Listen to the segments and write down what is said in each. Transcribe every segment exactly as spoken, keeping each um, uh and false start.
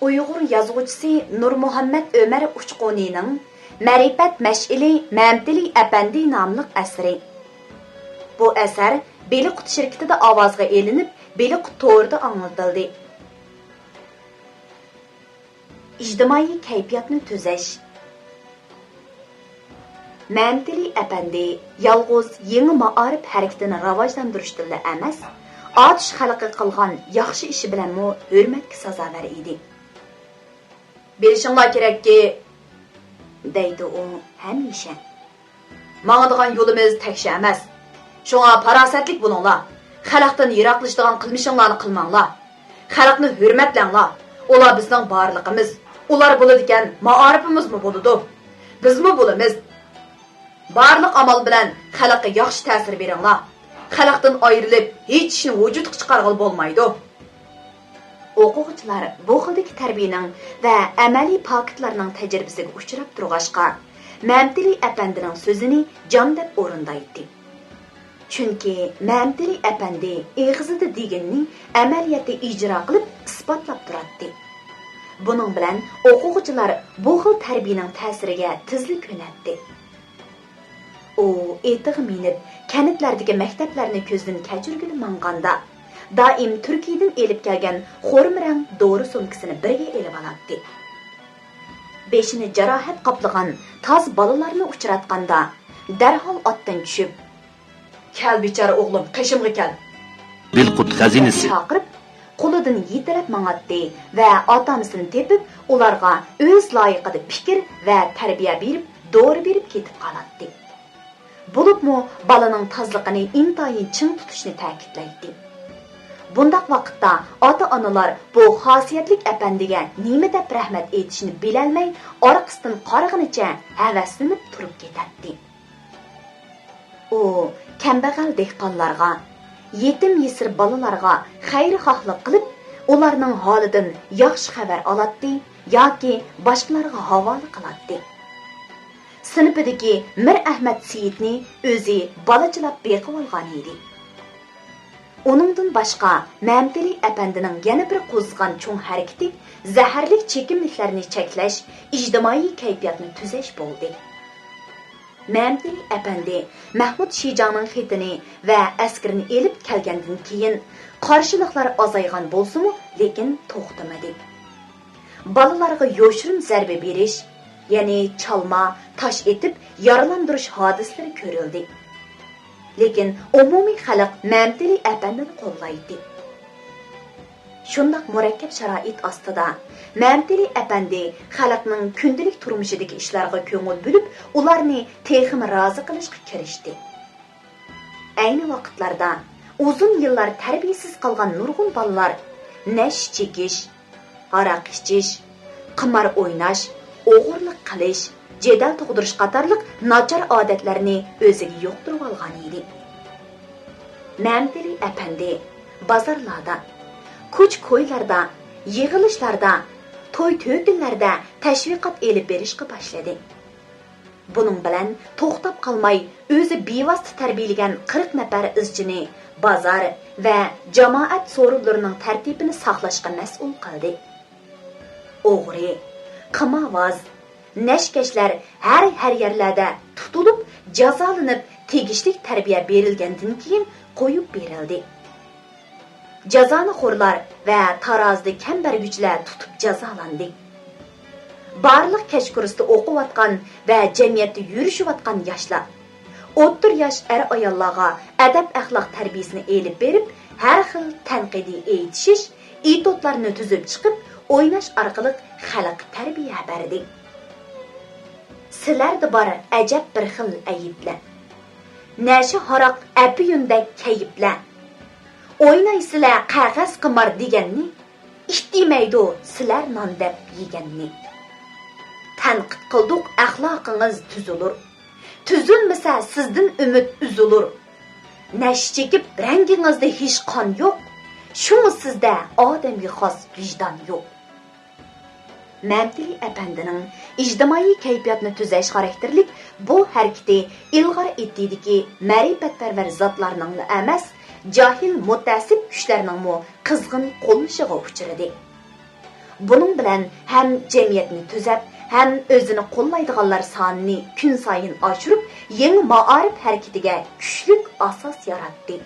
ئۇيغۇر يازغۇچىسى نۇرمۇھەممەت ئۆمەر ئۇچقۇنىنىڭ مەرىپەت مەشئىلى مەمتىلى ئەپەندى ناملىق ئەسىرى. بۇ ئەسەر بېلىققۇت شىركىتىدە ئاۋازغا ئېلىنىپ، بېلىققۇت تورىدا ئاڭلىتىلدى. ئىجتىمائىي كەيپىياتنى تۈزەش. مەمتىلى ئەپەندى يالغۇز يېڭى مائارىپ ھەرىكىتىنى راۋاجلاندۇرۇشتىنلا ئەمەس، ئاتۇش خەلقى قىلغان ياخشى ئىشى بىلەنمۇ ھۆرمەتكە سازاۋەر ئىدى. بىلىشىڭلار كېرەككى، دەيدۇ ئۇ ھەمىشە. ماڭىدىغان يولىمىز تەكشى ئەمەس. شۇڭا پاراسەتلىك بولۇڭلار. خەلقتىن يىراقلىشىدىغان قىلمىشىڭلارنى قىلماڭلار. خەلقنى ھۆرمەتلەڭلار. ئۇلار بىزنىڭ بارلىقىمىز. ئۇلار بولىدىكەن، مائارىپىمىزمۇ بولىدۇ. بىزمۇ بولىمىز. بارلىق ئامال بىلەن خەلققە ياخشى تەسىر بېرىڭلار. خەلقتىن ئايرىلىپ، ھېچ ئىشنى ۋۇجۇدقا چىقارغىلى بولمايدۇ. ئوقۇغۇچىلار بۇ خىلدىكى تەربىيەنىڭ ۋە ئەمەلىي پاكىتلارنىڭ تەجرىبىسىگە ئۇچراپ تۇرغاچقا، مەمتىلى ئەپەندىنىڭ سۆزىنى جان دەپ ئورۇندايتتى. چۈنكى مەمتىلى ئەپەندى ئېغىزىدا دېگىنىنى ئەمەلىيەتتە ئىجرا قىلىپ ئىسپاتلاپ تۇراتتى. بۇنىڭ بىلەن ئوقۇغۇچىلار بۇ خىل تەربىيەنىڭ تەسىرىگە تېزلا كۆنەتتى. ئۇ ئېتىغا مىنىپ، كەنتلەردىكى مەكتەپلەرنى كۆزدىن كەچۈرگىلى ماڭغاندا، دائىم تۈركىيەدىن ئېلىپ كەلگەن خورما رەڭ دورا سومكىسىنى بىرگە ئېلىۋالاتتى. بېشىنى جاراھەت قاپلىغان تاز بالىلارنى ئۇچراتقاندا، دەرھال ئاتتىن چۈشۈپ، «كەل، بىچارە ئوغلۇم، قېشىمغا كەل.» بىلقۇت خەزىنىسى. چاقىرىپ، قولىدىن يېتىلەپ ماڭاتتى ۋە ئاتا-ئانىسىنى تېپىپ، ئۇلارغا ئۆز لايىقىدا پىكىر ۋە تەربىيە بېرىپ، دورا بېرىپ كېتىپ قالاتتى. بولۇپمۇ بالىنىڭ تازىلىقىنى ئىنتايىن چىڭ تۇتۇشنى تەكىتلەيتتى. بۇنداق ۋاقىتتا ئاتا-ئانىلار بۇ خاسىيەتلىك ئەپەندىگە نېمە دەپ رەھمەت ئېيتىشنى بىلەلمەي، ئارقىسىدىن قارىغىنىچە ھەۋەسلىنىپ تۇرۇپ كېتەتتى. ئۇ كەمبەغەل دېھقانلارغا، يېتىم-يېسىر بالىلارغا خەيرخاھلىق قىلىپ، ئۇلارنىڭ ھالىدىن ياخشى خەۋەر ئالاتتى ياكى باشقىلارغا ھاۋالە قىلاتتى. سىنىپىدىكى مىر ئەھمەت سېيىتنى ئۆزى بالا چىلاپ بېقىۋالغان ئىدى. ئۇنىڭدىن باشقا، مەمتىلى ئەپەندىنىڭ يەنە بىر قوزغىغان چوڭ ھەرىكىتى زەھەرلىك چېكىملىكلەرنى چەكلەش، ئىجتىمائىي كەيپىياتنى تۈزەش بولدى. مەمتىلى ئەپەندى مەھمۇد شىجاڭنىڭ خېتىنى ۋە ئەسكىرىنى ئېلىپ كەلگەندىن كېيىن، قارشىلىقلار ئازايغان بولسىمۇ، لېكىن توختىمىدى. بالىلارغا يوشۇرۇن زەربە بېرىش، يەنى چالما، تاش ئېتىپ يارىلاندۇرۇش ھادىسىلىرى كۆرۈلدى. لېكىن ئومۇمىي خەلق مەمتىلى ئەپەندىنى قوللايتتى. شۇنداق مۇرەككەپ شارائىت ئاستىدا، مەمتىلى ئەپەندى خەلقنىڭ كۈندىلىك تۇرمۇشىدىكى ئىشلارغا كۆڭۈل بۆلۈپ، ئۇلارنى تېخىمۇ رازى قىلىشقا كىرىشتى. ئەينى ۋاقىتلاردا ئۇزۇن يىللار تەربىيەسىز قالغان نۇرغۇن بالىلار نەشە چېكىش، ھاراق ئىچىش، قىمار ئويناش، ئوغرىلىق قىلىش، جېدەل تۇغدۇرۇش قاتارلىق ناچار ئادەتلەرنى ئۆزىگە يۇقتۇرۇۋالغان ئىدى. مەمتىلى ئەپەندى بازارلاردا، كوچا-كويلاردا، يىغىلىشلاردا، توي-تۆكۈنلەردە تەشۋىقات ئېلىپ بېرىشقا باشلىدى. بۇنىڭ بىلەن توختاپ قالماي، ئۆزى بىۋاسىتە تەربىيەلىگەن قىرىق نەپەر ئىزچىنى بازار ۋە جامائەت سورۇنلىرىنىڭ تەرتىپىنى ساقلاشقا مەسئۇل قىلدى. ئوغرى، قىمارۋاز، نەشىكەشلەر ھەر، ھەر يەرلەردە تۇتۇلۇپ، جازالىنىپ، تېگىشلىك تەربىيە بېرىلگەندىن كېيىن قويۇپ بېرىلدى. جازانىخورلار ۋە تارازىدا كەم بەرگۈچىلەر تۇتۇپ جازالاندى. بارلىق كەچ كۇرستا ئوقۇۋاتقان ۋە جەمئىيەتتە يۈرۈشۈۋاتقان ياشلار، ئوتتۇرا ياش ئەر-ئاياللارغا ئەدەپ-ئەخلاق تەربىيەسىنى ئېلىپ بېرىپ، ھەر خىل تەنقىدىي ئېيتىشىش، ئېتوتلارنى تۈزۈپ چىقىپ، ئويناش ئارقىلىق خەلققە تەربىيە بەردى. سىلەردە بار ئەجەب بىر خىل ئەيىبلەر. نەشە-ھاراق، ئەپيۈندەك كەيپلەر. ئوينايسىلەر قەغەز قىمار دېگەننى، ئىت يېمەيدۇ سىلەر نان دەپ يېگەننى. تەنقىد قىلدۇق، ئەخلاقىڭىز تۈزۈلۇر. تۈزۈلمىسە سىزدىن ئۈمىد ئۈزۈلۇر. نەشە چېكىپ رەڭگىڭىزدە ھېچ قان يوق، شۇڭا سىزدە ئادەمگە خاس ۋىجدان يوق. مەمتىلى ئەپەندىنىڭ ئىجتىمائىي كەيپىياتنى تۈزەش خاراكتېرلىك بۇ ھەرىكىتى ئىلغار ئېتتىدىكى مەرىپەتپەرۋەر زاتلارنىڭلا ئەمەس، جاھىل مۇتەئەسسىپ كۈچلەرنىڭمۇ قىزغىن قوللىشىغا ئۇچرىدى. بۇنىڭ بىلەن ھەم جەمئىيەتنى تۈزەپ، ھەم ئۆزىنى قوللايدىغانلار سانىنى كۈنسايىن ئاشۇرۇپ، يېڭى مائارىپ ھەرىكىتىگە كۈچلۈك ئاساس ياراتتى.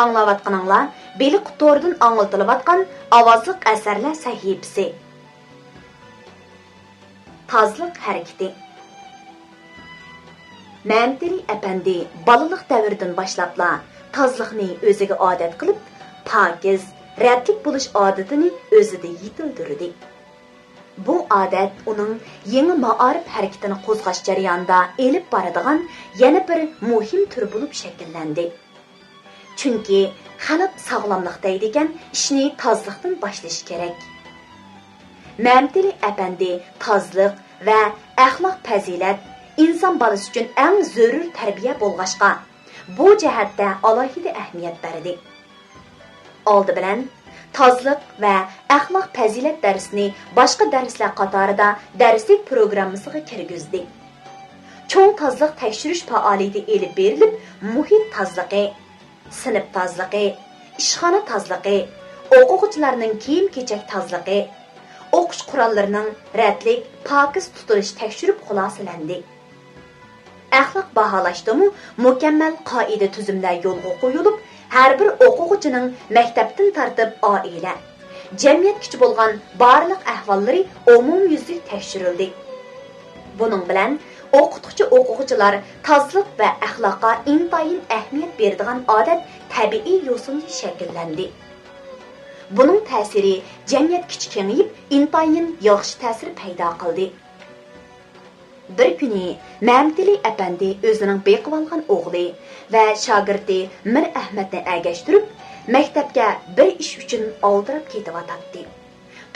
ئاڭلاۋاتقىنىڭلار بېلىق توردىن ئاڭلىتىلىۋاتقان ئاۋازلىق ئەسەرلەر سەھىپىسى. تازىلىق ھەرىكىتى. مەمتىلى ئەپەندى بالىلىق دەۋرىدىن باشلاپلا تازىلىقنى ئۆزىگە ئادەت قىلىپ، پاكىز، رەتلىك بولۇش ئادىتىنى ئۆزىدە يېتىلدۈردى. بۇ ئادەت ئۇنىڭ يېڭى مائارىپ ھەرىكىتىنى قوزغاش جەريانىدا ئېلىپ بارىدىغان يەنە بىر مۇھىم تۈرى بولۇپ شەكىللەندى. چۈنكى خەلق ساغلاملىق دەيدىكەن، ئىشنى تازىلىقتىن باشلىشى كېرەك. مەمتىلى ئەپەندى تازىلىق ۋە ئەخلاق پەزىلەت ئىنسان بالىسى ئۈچۈن ئەڭ زۆرۈر تەربىيە بولغاچقا، بۇ جەھەتتە ئالاھىدە ئەھمىيەت بەردى. ئالدى بىلەن، تازىلىق ۋە ئەخلاق پەزىلەت دەرسىنى باشقا دەرسلەر قاتارىدا دەرسلىك پىروگراممىسىغا كىرگۈزدى. چوڭ تازىلىق تەكشۈرۈش پائالىيىتى ئېلىپ بېرىلىپ، مۇھىت تازىلىقى، سىنىپ تازىلىقى، ئىشخانا تازىلىقى، ئوقۇغۇچىلارنىڭ كىيىم-كېچەك تازىلىقى، ئوقۇش قوراللىرىنىڭ رەتلىك، پاكىز تۇتۇلۇشى تەكشۈرۈپ خۇلاسىلەندى. ئەخلاق باھالاشتىمۇ مۇكەممەل قائىدە-تۈزۈملەر يولغا قويۇلۇپ، ھەر بىر ئوقۇغۇچىنىڭ مەكتەپتىن تارتىپ ئائىلە، جەمئىيەتكىچە بولغان بارلىق ئەھۋاللىرى ئومۇميۈزلۈك تەكشۈرۈلدى. بۇنىڭ بىلەن ئوقۇتقۇچى-ئوقۇغۇچىلار تازىلىق ۋە ئەخلاققا ئىنتايىن ئەھمىيەت بېرىدىغان ئادەت تەبىئىي يوسۇنى شەكىللەندى. بۇنىڭ تەسىرى جەمئىيەتكىچە كېڭىيىپ، ئىنتايىن ياخشى تەسىر پەيدا قىلدى. بىر كۈنى مەمتىلى ئەپەندى ئۆزىنىڭ بېقىۋالغان ئوغلى ۋە شاگىرتى مىر ئەھمەتنى ئەگەشتۈرۈپ، مەكتەپكە بىر ئىش ئۈچۈن ئالدىراپ كېتىۋاتاتتى.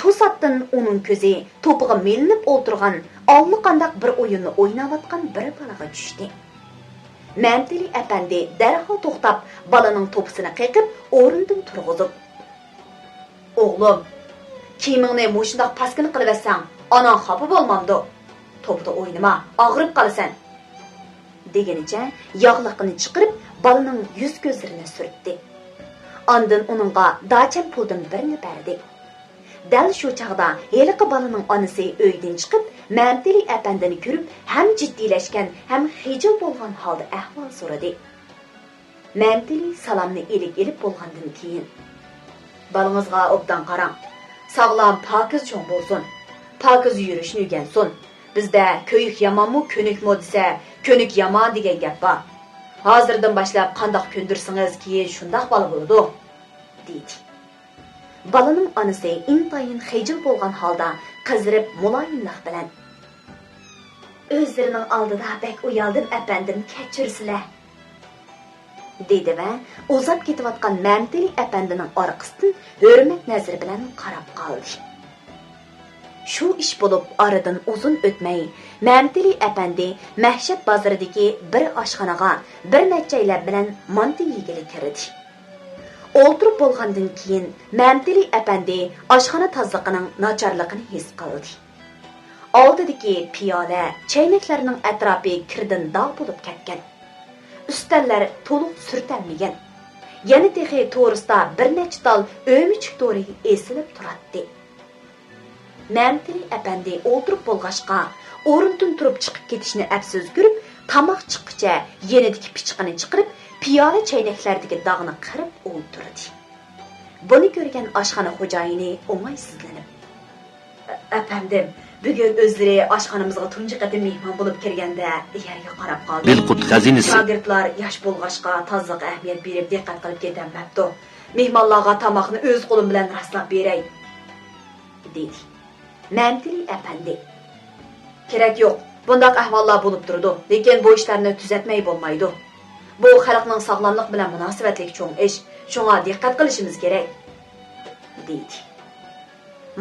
توساتتىن ئۇنىڭ كۆزى توپىغا مىلىنىپ ئولتۇرغان، ئاللىقانداق بىر ئويۇننى ئويناۋاتقان بىر بالىغا چۈشتى. مەمتىلى ئەپەندى دەرھال توختاپ، بالىنىڭ توپىسىنى قېقىپ، ئورنىدىن تۇرغۇزۇپ، «ئوغلۇم، كىيىمىڭنى مۇشۇنداق پاسكىنا قىلىۋەتسەڭ، ئاناڭ خاپا بولمامدۇ؟ توپىدا ئوينىما، ئاغرىپ قالىسەن.» دېگىنىچە ياغلىقىنى چىقىرىپ، بالىنىڭ يۈز-كۆزلىرىنى سۈرتتى. ئاندىن ئۇنىڭغا داچەم پۇلدىن بىرنى بەردى. دەل شۇ چاغدا ھېلىقى بالىنىڭ ئانىسى ئۆيدىن چىقىپ، مەمتىلى ئەپەندىنى كۆرۈپ، ھەم جىددىيلەشكەن، ھەم خىجىل بولغان ھالدا ئەھۋال سورىدى. مەمتىلى سالامنى ئىلىك ئېلىپ بولغاندىن كېيىن، «بالىڭىزغا ئوبدان قاراڭ. ساغلام، پاكىز چوڭ بولسۇن. پاكىز يۈرۈشنى ئۆگەنسۇن. بىزدە كۆيۈك يامانمۇ، كۆنۈكمۇ دېسە، كۆنۈك يامان دېگەن گەپ بار. ھازىردىن باشلاپ قانداق كۆندۈرسىڭىز، كېيىن شۇنداق بالا بولىدۇ.» دېدى. بالىنىڭ ئانىسى ئىنتايىن خىجىل بولغان ھالدا قىزىرىپ مۇلايىملىق بىلەن، «ئۆزلىرىنىڭ ئالدىدا بەك ئۇيالدىم ئەپەندىم، كەچۈرسىلە.» دېدى ۋە ئۇزاپ كېتىۋاتقان مەمتىلى ئەپەندىنىڭ ئارقىسىدىن ھۆرمەت نەزىرى بىلەن قاراپ قالدى. شۇ ئىش بولۇپ ئارىدىن ئۇزۇن ئۆتمەي، مەمتىلى ئەپەندى مەھشەت بازىرىدىكى بىر ئاشخانىغا بىر نەچچەيلەن بىلەن مانتا يېگىلى كىردى. ئولتۇرۇپ بولغاندىن كېيىن، مەمتىلى ئەپەندى ئاشخانا تازىلىقىنىڭ ناچارلىقىنى ھېس قىلدى. ئالدىدىكى پىيالە، چەينەكلەرنىڭ ئەتراپى كىردىن داغ بولۇپ كەتكەن. ئۈستەللەر تولۇق سۈرتەلمىگەن. يەنە تېخى تورۇستا بىر نەچچە تال ئۆمۈچۈك تورى ئېسىلىپ تۇراتتى. مەمتىلى ئەپەندى ئولتۇرۇپ بولغاچقا، ئورنىدىن تۇرۇپ چىقىپ كېتىشنى ئەپسىز كۆرۈپ، تاماق چىققۇچە يېنىدىكى پىچىقىنى چىقىرىپ، پىيالە چەينەكلەردىكى داغنى قىرىپ ئولتۇردى. بۇنى كۆرگەن ئاشخانا خوجايىنى ئوڭايسىزلىنىپ، «ئەپەندىم، بۈگۈن ئۆزلىرى ئاشخانىمىزغا تۇنجى قېتىم مېھمان بولۇپ كىرگەندە يەرگە قاراپ قالدى. بىلقۇت خەزىنىسى. شاگىرتلار ياش بولغاچقا تازىلىققا ئەھمىيەت بېرىپ دىققەت قىلىپ كېتەلمەپتۇ. مېھمانلارغا تاماقنى ئۆز قولۇم بىلەن راسلاپ بېرەي.» دېدى. مەمتىلى ئەپەندى، «كېرەك يوق، بۇنداق ئەھۋاللار بولۇپ تۇرىدۇ، لېكىن بۇ ئىشلارنى تۈزەتمەي بولمايدۇ. بۇ خەلقنىڭ ساغلاملىقى بىلەن مۇناسىۋەتلىك چوڭ ئىش، شۇڭا دىققەت قىلىشىمىز كېرەك.» دېدى.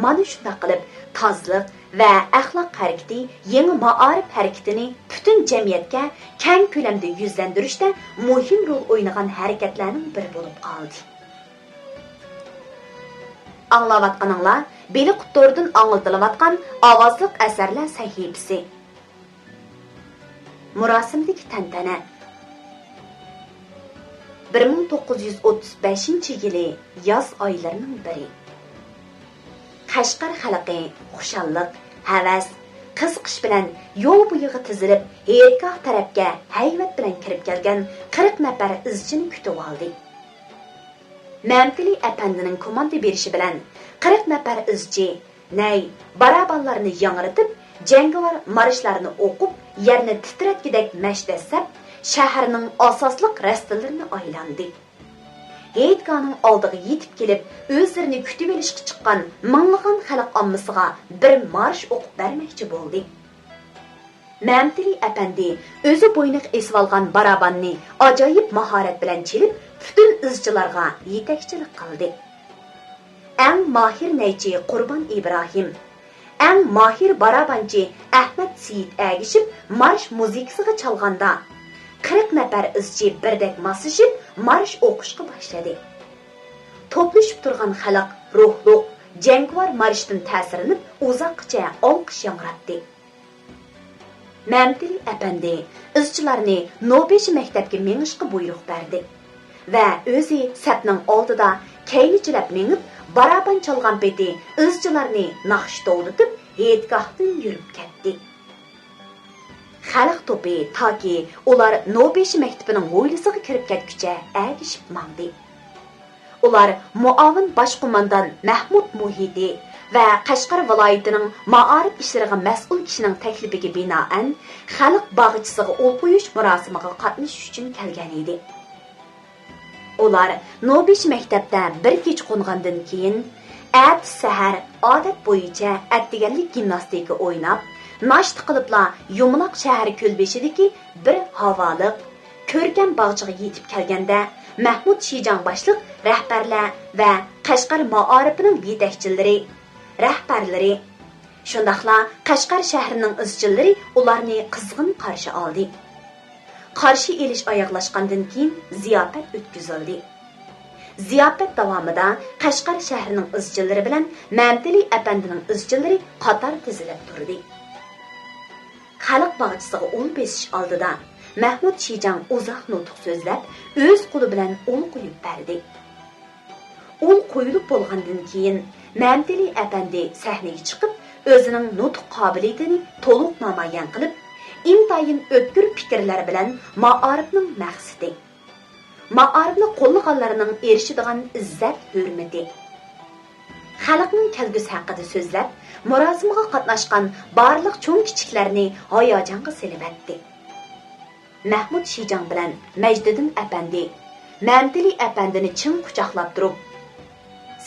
مانا شۇنداق قىلىپ، تازىلىق ۋە ئەخلاق ھەرىكىتى يېڭى مائارىپ ھەرىكىتىنى پۈتۈن جەمئىيەتكە كەڭ كۆلەمدە يۈزلەندۈرۈشتە مۇھىم رول ئوينىغان ھەرىكەتلەرنىڭ بىرى بولۇپ قالدى. ئاڭلاۋاتقىنىڭلار بېلىق توردىن ئاڭلىتىلىۋاتقان ئاۋازلىق ئەسەرلەر سەھىپىسى. مۇراسىمدىكى تەنتەنە. بىر مىڭ توققۇز يۈز ئوتتۇز بەشىنچى يىلى ياز ئايلىرىنىڭ بىرى. قەشقەر خەلقى خۇشاللىق، ھەۋەس، قىزىقىش بىلەن يول بويىغا تىزىلىپ، ھېيتگاھ تەرەپكە ھەيۋەت بىلەن كىرىپ كەلگەن قىرىق نەپەر ئىزچىنى كۈتۈۋالدى. مەمتىلى ئەپەندىنىڭ كوماندا بېرىشى بىلەن، قىرىق نەپەر ئىزچى نەي، بارابانلارنى ياڭرىتىپ، جەڭگىۋار مارشلارنى ئوقۇپ، يەرنى تىترەتكۈدەك مەش دەسسەپ، شەھەرنىڭ ئاساسلىق رەستىلىرىنى ئايلاندى. ھېيتگاھنىڭ ئالدىغا يېتىپ كېلىپ، ئۆزلىرىنى كۈتۈۋېلىشقا چىققان مىڭلىغان خەلق ئاممىسىغا بىر مارش ئوقۇپ بەرمەكچى بولدى. مەمتىلى ئەپەندى ئۆزى بوينىغا ئېسىۋالغان باراباننى ئاجايىپ ماھارەت بىلەن چېلىپ، پۈتۈن ئىزچىلارغا يېتەكچىلىك قىلدى. ئەڭ ماھىر نەيچى قۇربان ئىبراھىم، ئەڭ ماھىر بارابانچى ئەھمەت سېيىت ئەگىشىپ مارش مۇزىكىسىغا چالغاندا، قىرىق نەپەر ئىزچى بىردەك ماسلىشىپ مارش ئوقۇشقا باشلىدى. توپلىشىپ تۇرغان خەلق روھلۇق، جەڭگىۋار مارشتىن تەسىرلىنىپ ئۇزاققىچە ئالقىش ياڭراتتى. مەمتىلى ئەپەندى ئىزچىلارنى نوبېشى مەكتەپكە مېڭىشقا بۇيرۇق بەردى ۋە ئۆزى سەپنىڭ ئالدىدا كەينىچىلەپ مېڭىپ، بارابان چالغان پېتى ئىزچىلارنى ناخشا توۋلىتىپ، ھېيتگاھتىن يۈرۈپ كەتتى. خەلق توپى تاكى ئۇلار نوبېشى مەكتىپىنىڭ ھويلىسىغا كىرىپ كەتكۈچە ئەگىشىپ ماڭدى. ئۇلار مۇئاۋىن باش قوماندان مەھمۇد مۇھىتى ۋە قەشقەر ۋىلايىتىنىڭ مائارىپ ئىشلىرىغا مەسئۇل كىشىنىڭ تەكلىپىگە بىنائەن، خەلق باغچىسىغا ئۇل قويۇش مۇراسىمىغا قاتنىشىش ئۈچۈن كەلگەن ئىدى. ئۇلار نوبېشى مەكتەپتە بىر كېچە قونغاندىن كېيىن، ئەتىسى سەھەر ئادەت بويىچە ئەتىگەنلىك گىمناستىكا ئويناپ، ناشتا قىلىپلا يۇمىلاق شەھەر كۆل بېشىدىكى بىر ھاۋالىق، كۆركەم باغچىغا يېتىپ كەلگەندە، مەھمۇد شىجاڭ باشلىق رەھبەرلەر ۋە قەشقەر مائارىپىنىڭ يېتەكچىلىرى، رەھبەرلىرى، شۇنداقلا قەشقەر شەھىرىنىڭ ئىزچىللىرى ئۇلارنى قىزغىن قارشى ئالدى. قارشى ئېلىش ئاياغلاشقاندىن كېيىن زىياپەت ئۆتكۈزۈلدى. زىياپەت داۋامىدا قەشقەر شەھىرىنىڭ ئىزچىللىرى بىلەن مەمتىلى ئەپەندىنىڭ ئىزچىللىرى قاتار تىزىلىپ تۇردى. خەلق باغچىسىغا ئۇل بېسىش ئالدىدا مەھمۇد شىجاڭ ئۇزاق نۇتۇق سۆزلەپ، ئۆز قولى بىلەن ئۇل قويۇپ بەردى. ئۇل قويۇلۇپ بولغاندىن كېيىن، مەمتىلى ئەپەندى سەھنىگە چىقىپ، ئۆزىنىڭ نۇتۇق قابىلىيىتىنى تولۇق نامايان قىلىپ، ئىنتايىن ئۆتكۈر پىكىرلەر بىلەن مائارىپنىڭ مەقسىتى، مائارىپنى قوللىغانلارنىڭ ئېرىشىدىغان ئىززەت-ھۆرمىتى، خەلقنىڭ كەلگۈسى ھەققىدە سۆزلەپ، مۇراسىمغا قاتناشقان بارلىق چوڭ-كىچىكلەرنى ھاياجانغا سېلىۋەتتى. مەھمۇد شىجاڭ بىلەن مەجدىدىن ئەپەندى مەمتىلى ئەپەندىنى چىڭ قۇچاقلاپ تۇرۇپ،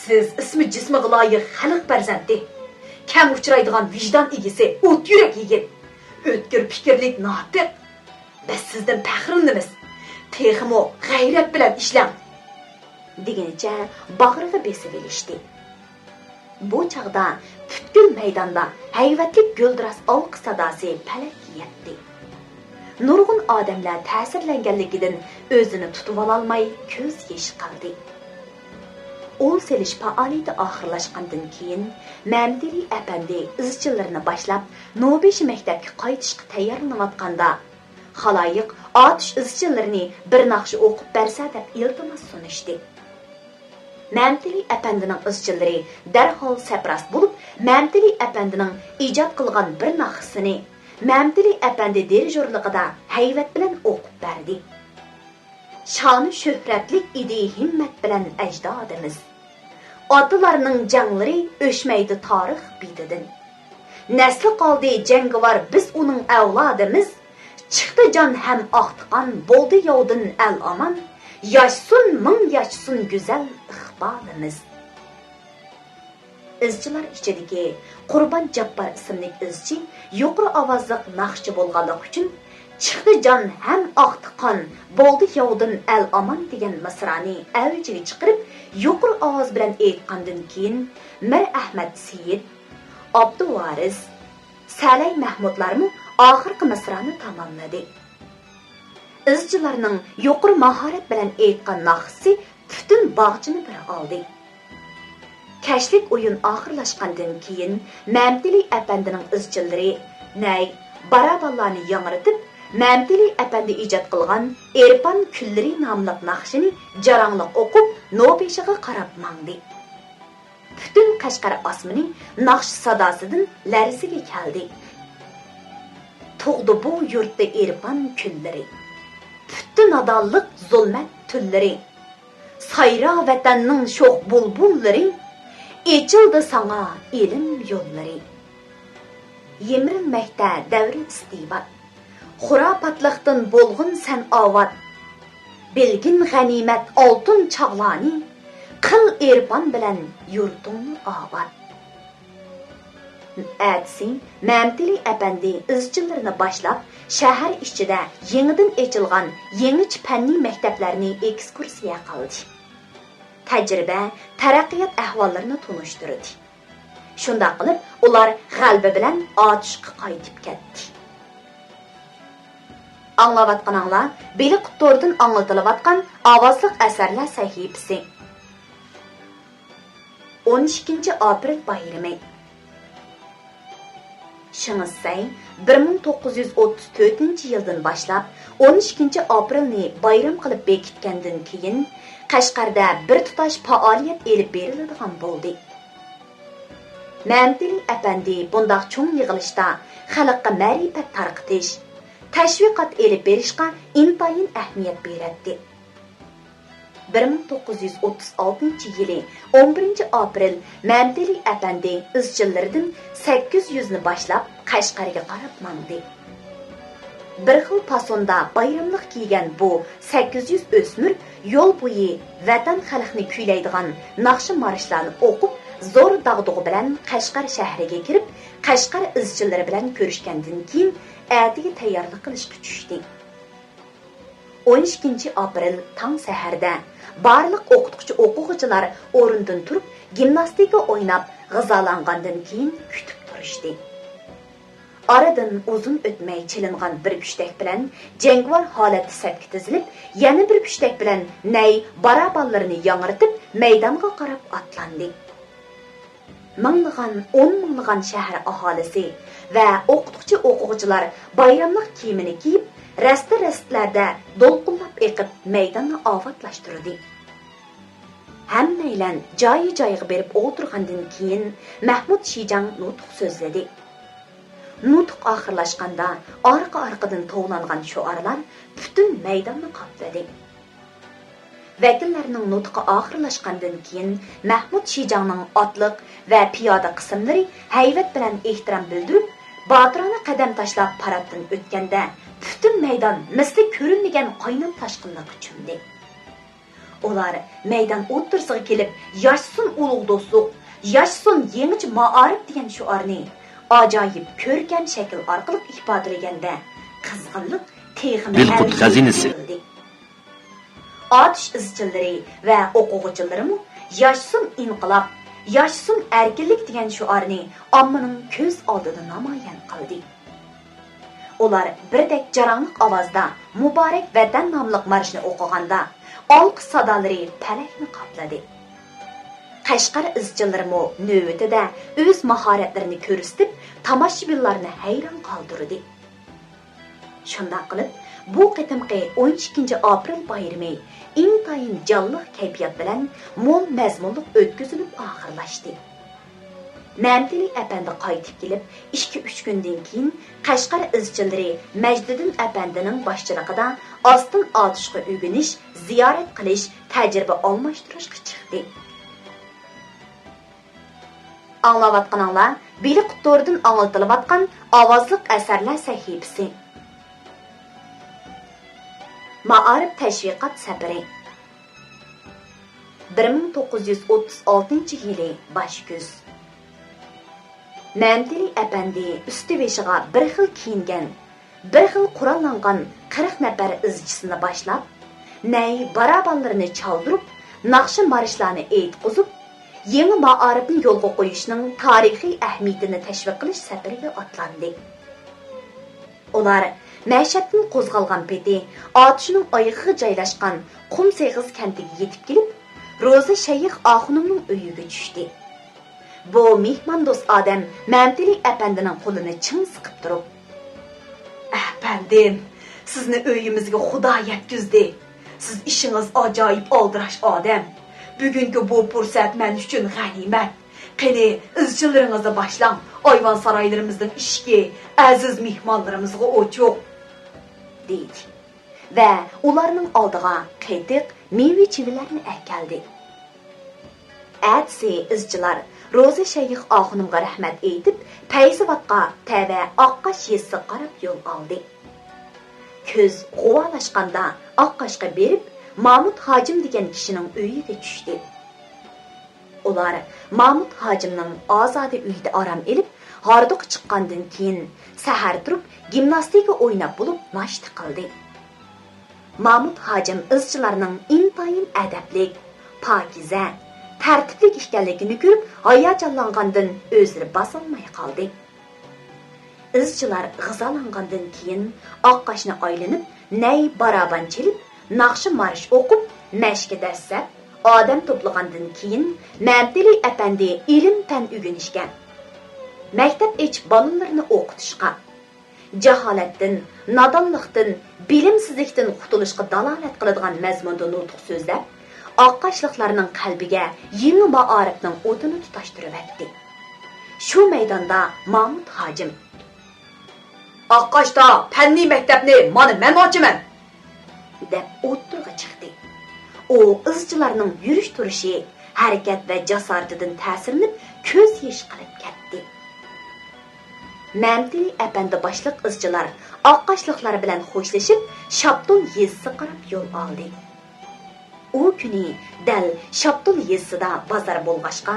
سىز ئىسمى جىسمىغا لايىق خەلق پەرزەنتى، كەم ئۇچرايدىغان ۋىجدان ئىگىسى، ئوت يۈرەك يىگىت، ئۆتكۈر پىكىرلىك ناتىق، بىز سىزدىن پەخىرلىنىمىز. تېخىمۇ غەيرەت بىلەن ئىشلەڭ، دېگىنىچە باغرىغا بېسىۋېلىشتى. بۇ چاغدا پۈتكۈل مەيداندا ھەيۋەتلىك گۈلدۈراس ئالقىش ساداسى پەلەككە يەتتى. نۇرغۇن ئادەملەر تەسىرلەنگەنلىكىدىن ئۆزىنى تۇتۇۋالالماي كۆز يېشى قىلدى. ئۇل سېلىش پائالىيىتى ئاخىرلاشقاندىن كېيىن، مەمتىلى ئەپەندى ئىزچىللىرىنى باشلاپ، نوبېشى مەكتەپكە قايتىشقا تەييارلىنىۋاتقاندا، خالايىق ئاتۇش ئىزچىللىرىنى بىر ناخشا ئوقۇپ بەرسە دەپ ئىلتىماس سۇنۇشتى. مەمتىلى ئەپەندىنىڭ ئىزچىللىرى دەرھال سەپراست بولۇپ، مەمتىلى ئەپەندىنىڭ ئىجاد قىلغان بىر ناخشىسىنى مەمتىلى ئەپەندى دىرىژورلۇقىدا ھەيۋەت بىلەن ئوقۇپ بەردى. شانۇ شۆھرەتلىك ئىدى ھىممەت بىلەن ئەجدادىمىز. ئاتىلارنىڭ جەڭلىرى ئۆچمەيدۇ تارىخ بېتىدىن. نەسلى قالدى جەڭگىۋار بىز ئۇنىڭ ئەۋلادىمىز. چىقتى جان ھەم ئاقتى قان، بولدى ياۋدىن ئەل ئامان. ياشىسۇن، مىڭ ياشىسۇن گۈزەل ئىقبالىمىز. ئىزچىلار ئىچىدىكى قۇربان جاپپار ئىسىملىك ئىزچى يۇقىرى ئاۋازلىق ناخشىچى بولغانلىقى ئۈچۈن، چىقتى جان ھەم ئاقتى قان، بولدى ياۋدىن ئەل ئامان دېگەن مىسرانى ئەۋجىگە چىقىرىپ، يۇقىرى ئاۋاز بىلەن ئېيتقاندىن كېيىن، مىر ئەھمەت سېيىت، ئابدۇۋارىس، سەلەي مەھمۇدلارمۇ ئاخىرقى مىسرانى تاماملىدى. ئىزچىلارنىڭ يۇقىرى ماھارەت بىلەن ئېيتقان ناخشىسى پۈتۈن باغچىنى بىر ئالدى. كەچلىك ئويۇن ئاخىرلاشقاندىن كېيىن، مەمتىلى ئەپەندىنىڭ ئىزچىللىرى نەي، بارابانلارنى ياڭرىتىپ، مەمتىلى ئەپەندى ئىجاد قىلغان ئېرپان كۈنلىرى ناملىق ناخشىنى جاراڭلىق ئوقۇپ، نوبېشىغا قاراپ ماڭدى. پۈتۈن قەشقەر ئاسمىنى ناخشا ساداسىدىن لەرزىگە كەلدى. تۇغدى بۇ يۇرتتا ئېرپان كۈنلىرى. پۈتتى نادانلىق زۇلمەت تۈنلىرى. سايرا ۋەتەننىڭ شوخ بۇلبۇللىرى، ئېچىلدى ساڭا ئىلىم يوللىرى. يىمىرىلمەكتە دەۋر ئىستىبدات، خۇراپاتلىقتىن بولغىن سەن ئاۋات. بىلگىن غەنىيمەت ئالتۇن چاغلارنى، قىل ئېرپان بىلەن يۇرتۇڭنى ئاۋات. ئەتىسى مەمتىلى ئەپەندى ئىزچىللىرىنى باشلاپ، شەھەر ئىچىدە يېڭىدىن ئېچىلغان يېڭىچە پەننىي مەكتەپلەرنى ئېكسكۇرسىيە قىلدى. تەجرىبە، تەرەققىيات ئەھۋاللىرىنى تونۇشتۇردى. شۇنداق قىلىپ، ئۇلار غەلىبە بىلەن ئاتۇشقا قايتىپ كەتتى. ئاڭلاۋاتقىنىڭلار بېلىق توردىن ئاڭلىتىلىۋاتقان ئاۋازلىق ئەسەرلەر سەھىپىسى. ئون ئىككىنچى ئاپرېل بايرىمى. شېڭ شىسەي بىر مىڭ توققۇز يۈز ئوتتۇز تۆتىنچى يىلدىن باشلاپ ئون ئىككىنچى ئاپرېلنى بايرام قىلىپ بېكىتكەندىن كېيىن، قەشقەردە بىر تۇتاش پائالىيەت ئېلىپ بېرىلىدىغان بولدى. مەمتىلى ئەپەندى بۇنداق چوڭ يىغىلىشتا خەلققە مەرىپەت تارقىتىش، تەشۋىقات ئېلىپ بېرىشقا ئىنتايىن ئەھمىيەت بېرەتتى. بىر مىڭ توققۇز يۈز ئوتتۇز ئالتىنچى يىلى ئون بىرىنچى ئاپرېل مەمتىلى ئەپەندى ئىزچىللىرىدىن سەككىز يۈزنى باشلاپ قەشقەرگە قاراپ ماڭدى. بىر خىل پاسوندا بايراملىق كىيگەن بۇ سەككىز يۈز ئۆسمۈر يول بويى ۋەتەن خەلقنى كۈيلەيدىغان ناخشا مارشلارنى ئوقۇپ، زور داغدۇغا بىلەن قەشقەر شەھىرىگە كىرىپ، قەشقەر ئىزچىللىرى بىلەن كۆرۈشكەندىن كېيىن، ئەتىگە تەييارلىق قىلىشقا چۈشتى. ئون ئىككىنچى ئاپرېل تاڭ سەھەردە بارلىق ئوقۇتقۇچى ئوقۇغۇچىلار ئورنىدىن تۇرۇپ، گىمناستىكا ئويناپ، غىزالانغاندىن كېيىن كۈتۈپ تۇرۇشتى. ئارىدىن ئۇزۇن ئۆتمەي چېلىنغان بىر پۈشتەك بىلەن جەڭگىۋار ھالەتتە سەپكە تىزىلىپ، يەنە بىر پۈشتەك بىلەن نەي بارابانلىرىنى ياڭرىتىپ، مەيدانغا قاراپ ئاتلاندى. مىڭلىغان، ئون مىڭلىغان شەھەر ئاھالىسى ۋە ئوقۇتقۇچى ئوقۇغۇچىلار بايراملىق كىيىمىنى كىيىپ، رەستە-رەستىلەردە دولقۇنلاپ ئېقىپ، مەيداننى ئاۋاتلاشتۇردى. ھەممەيلەن جايى-جايىغا بېرىپ ئولتۇرغاندىن كېيىن، مەھمۇد شىجاڭ نۇتۇق سۆزلىدى. نۇتۇق ئاخىرلاشقاندا، ئارقا-ئارقىدىن توۋلانغان شوئارلار پۈتۈن مەيداننى قاپلىدى. ۋەكىللەرنىڭ نۇتقى ئاخىرلاشقاندىن كېيىن، مەھمۇد شىجاڭنىڭ ئاتلىق ۋە پىيادە قىسىملىرى ھەيۋەت بىلەن ئېھتىرام بىلدۈرۈپ، باتۇرانە قەدەم تاشلاپ پاراتتىن ئۆتكەندە، پۈتۈن مەيدان مىسلى كۆرۈلمىگەن قاينام تاشقىنلىققا چۆمدى. ئۇلار مەيدان ئوتتۇرىسىغا كېلىپ، «ياشىسۇن ئۇلۇغ دوستلۇق، ياشىسۇن يېڭىچە مائارىپ» دېگەن شوئارنى ئاجايىپ كۆركەم شەكىل ئارقىلىق ئىپادىلىگەندە، قىزغىنلىق تېخىمۇ دىلقۇت ئەۋج خەزىنىسى. ئېلىپ كېتىلدى. ئاتۇش ئىزچىللىرى ۋە ئوقۇغۇچىلىرىمۇ «ياشىسۇن ئىنقىلاب، ياشىسۇن ئەركىنلىك» دېگەن شوئارنى ئاممىنىڭ كۆز ئالدىدا نامايان قىلدى. ئۇلار بىردەك جاراڭلىق ئاۋازدا «مۇبارەك ۋەتەن» ناملىق مارشنى ئوقۇغاندا، ئالقىش سادالىرى پەلەكنى قاپلىدى. قەشقەر ئىزچىللىرىمۇ نۆۋىتىدە ئۆز ماھارەتلىرىنى كۆرسىتىپ، تاماشىبىنلارنى ھەيران قالدۇردى. شۇنداق قىلىپ، بۇ قېتىمقى ئون ئىككىنچى ئاپرېل بايرىمى ئىنتايىن جانلىق كەيپىيات بىلەن مول مەزمۇنلۇق ئۆتكۈزۈلۈپ ئاخىرلاشتى. مەمتىلى ئەپەندى قايتىپ كېلىپ، ئىككى-ئۈچ كۈندىن كېيىن قەشقەر ئىزچىللىرى مەجدىدىن ئەپەندىنىڭ باشچىلىقىدا ئاستىن ئاتۇشقا ئۆگىنىش، زىيارەت قىلىش، تەجرىبە ئالماشتۇرۇشقا چىقتى. ئاڭلاۋاتقىنىڭلار بېلىق توردىن ئاڭلىتىلىۋاتقان ئاۋازلىق ئەسەرلەر سەھىپىسى. مائارىپ تەشۋىقات سەپىرى. بىر مىڭ توققۇز يۈز ئوتتۇز ئالتىنچى يىلى باش كۈز. مەمتىلى ئەپەندى ئۈستى بېشىغا بىر خىل كىيىنگەن، بىر خىل قوراللانغان قىرىق نەپەر ئىزچىسىنى باشلاپ، نەي بارابانلىرىنى چالدۇرۇپ، ناخشا مارشلارنى ئېيتقۇزۇپ، يېڭى مائارىپنى يولغا قويۇشنىڭ تارىخىي ئەھمىيىتىنى تەشۋىق قىلىش سەپىرىگە ئاتلاندى. ئۇلار مەشەدتىن قوزغالغان پېتى ئاتۇشنىڭ ئايىغىغا جايلاشقان قۇم سېغىز كەنتىگە يېتىپ كېلىپ، روزى شەيخ ئاخۇنۇمنىڭ ئۆيىگە چۈشتى. بۇ مېھماندوست ئادەم مەمتىلى ئەپەندىنىڭ قولىنى چىڭ سىقىپ تۇرۇپ، «ئەپەندىم، سىزنى ئۆيىمىزگە خۇدا يەتكۈزدى. سىز ئىشىڭىز ئاجايىپ ئالدىراش ئادەم. بۈگۈنكى بۇ پۇرسەت مەن ئۈچۈن غەنىيمەت. قېنى، ئىزچىلىرىڭىزنى باشلاڭ، ئايۋان سارايلىرىمىزنىڭ ئىشىكى ئەزىز مېھمانلىرىمىزغا ئوچۇق، دېدى. ۋە ئۇلارنىڭ ئالدىغا قېتىق، مېۋە-چىۋىلەرنى ئەكەلدى. ئەتىسى ئىزچىلار روزى شەيخ ئاخۇنۇمغا رەھمەت ئېيتىپ، پەيزىۋاتقا تەۋە ئاققاش يېزىسىغا قاراپ يول ئالدى. كۈز غۇۋالاشقاندا ئاققاشقا بېرىپ، مامۇت ھاجىم دېگەن كىشىنىڭ ئۆيىگە چۈشتى. ئۇلار مامۇت ھاجىمنىڭ ئازادە ئۆيىدە ئارام ئېلىپ، ھاردۇقى چىققاندىن كېيىن، سەھەر تۇرۇپ گىمناستىكا ئويناپ بولۇپ ناشتا قىلدى. مامۇت ھاجىم ئىزچىلارنىڭ ئىنتايىن ئەدەپلىك، پاكىزە، تەرتىپلىك ئىكەنلىكىنى كۆرۈپ ھاياجانلانغاندىن ئۆزلىرى باسالماي قالدى. ئىزچىلار غىزالانغاندىن كېيىن ئاققاشنى ئايلىنىپ، نەي بارابان چېلىپ، ناخشا مارش ئوقۇپ، مەشكە دەسسەپ، ئادەم توپلىغاندىن كېيىن، مەمتىلى ئەپەندى ئىلىم-پەن ئۆگىنىشكە، مەكتەپ ئېچىپ بالىلىرىنى ئوقۇتۇشقا، جاھالەتتىن، نادانلىقتىن، بىلىمسىزلىكتىن قۇتۇلۇشقا دالالەت قىلىدىغان مەزمۇندا نۇتۇق سۆزلەپ، ئاققاشلىقلارنىڭ قەلبىگە يېڭى مائارىپنىڭ ئوتىنى تۇتاشتۇرۇۋەتتى. شۇ مەيداندا مامۇت ھاجىم، «ئاققاشتا پەننىي مەكتەپنى مانا مەن ئاچىمەن!» دەپ ئوتتۇرىغا چىقتى. ئۇ ئىزچىلارنىڭ يۈرۈش-تۇرۇشى، ھەرىكەت ۋە جاسارىتىدىن تەسىرلىنىپ، كۆز يېشى قىلىپ كەتتى. مەمتىلى ئەپەندى باشلىق ئىزچىلار ئاققاشلىقلار بىلەن خوشلىشىپ، شاپتۇل يېزىسىغا قاراپ يول ئالدى. ئۇ كۈنى دەل شاپتۇل يېزىسىدا بازار بولغاچقا،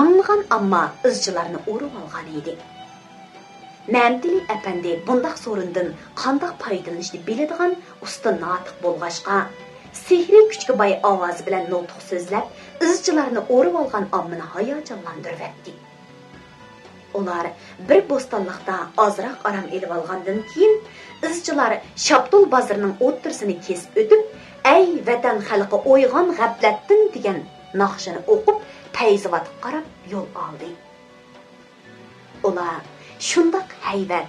مىڭلىغان ئامما ئىزچىلارنى ئورىۋالغان ئىدى. مەمتىلى ئەپەندى بۇنداق سورۇندىن قانداق پايدىلىنىشنى بىلىدىغان ئۇستا ناتىق بولغاچقا، سېھرىي كۈچكە باي ئاۋازى بىلەن نۇتۇق سۆزلەپ، ئىزچىلارنى ئورىۋالغان ئاممىنى ھاياجانلاندۇرۇۋەتتى. ئۇلار بىر بوستانلىقتا ئازراق ئارام ئېلىۋالغاندىن كېيىن، ئىزچىلار شاپتۇل بازىرىنىڭ ئوتتۇرىسىنى كېسىپ ئۆتۈپ، «ئەي ۋەتەن خەلقى، ئويغان غەپلەتتىن» دېگەن ناخشىنى ئوقۇپ، پەيزىۋاتقا قاراپ يول ئالدى. ئۇلار شۇنداق ھەيۋەت،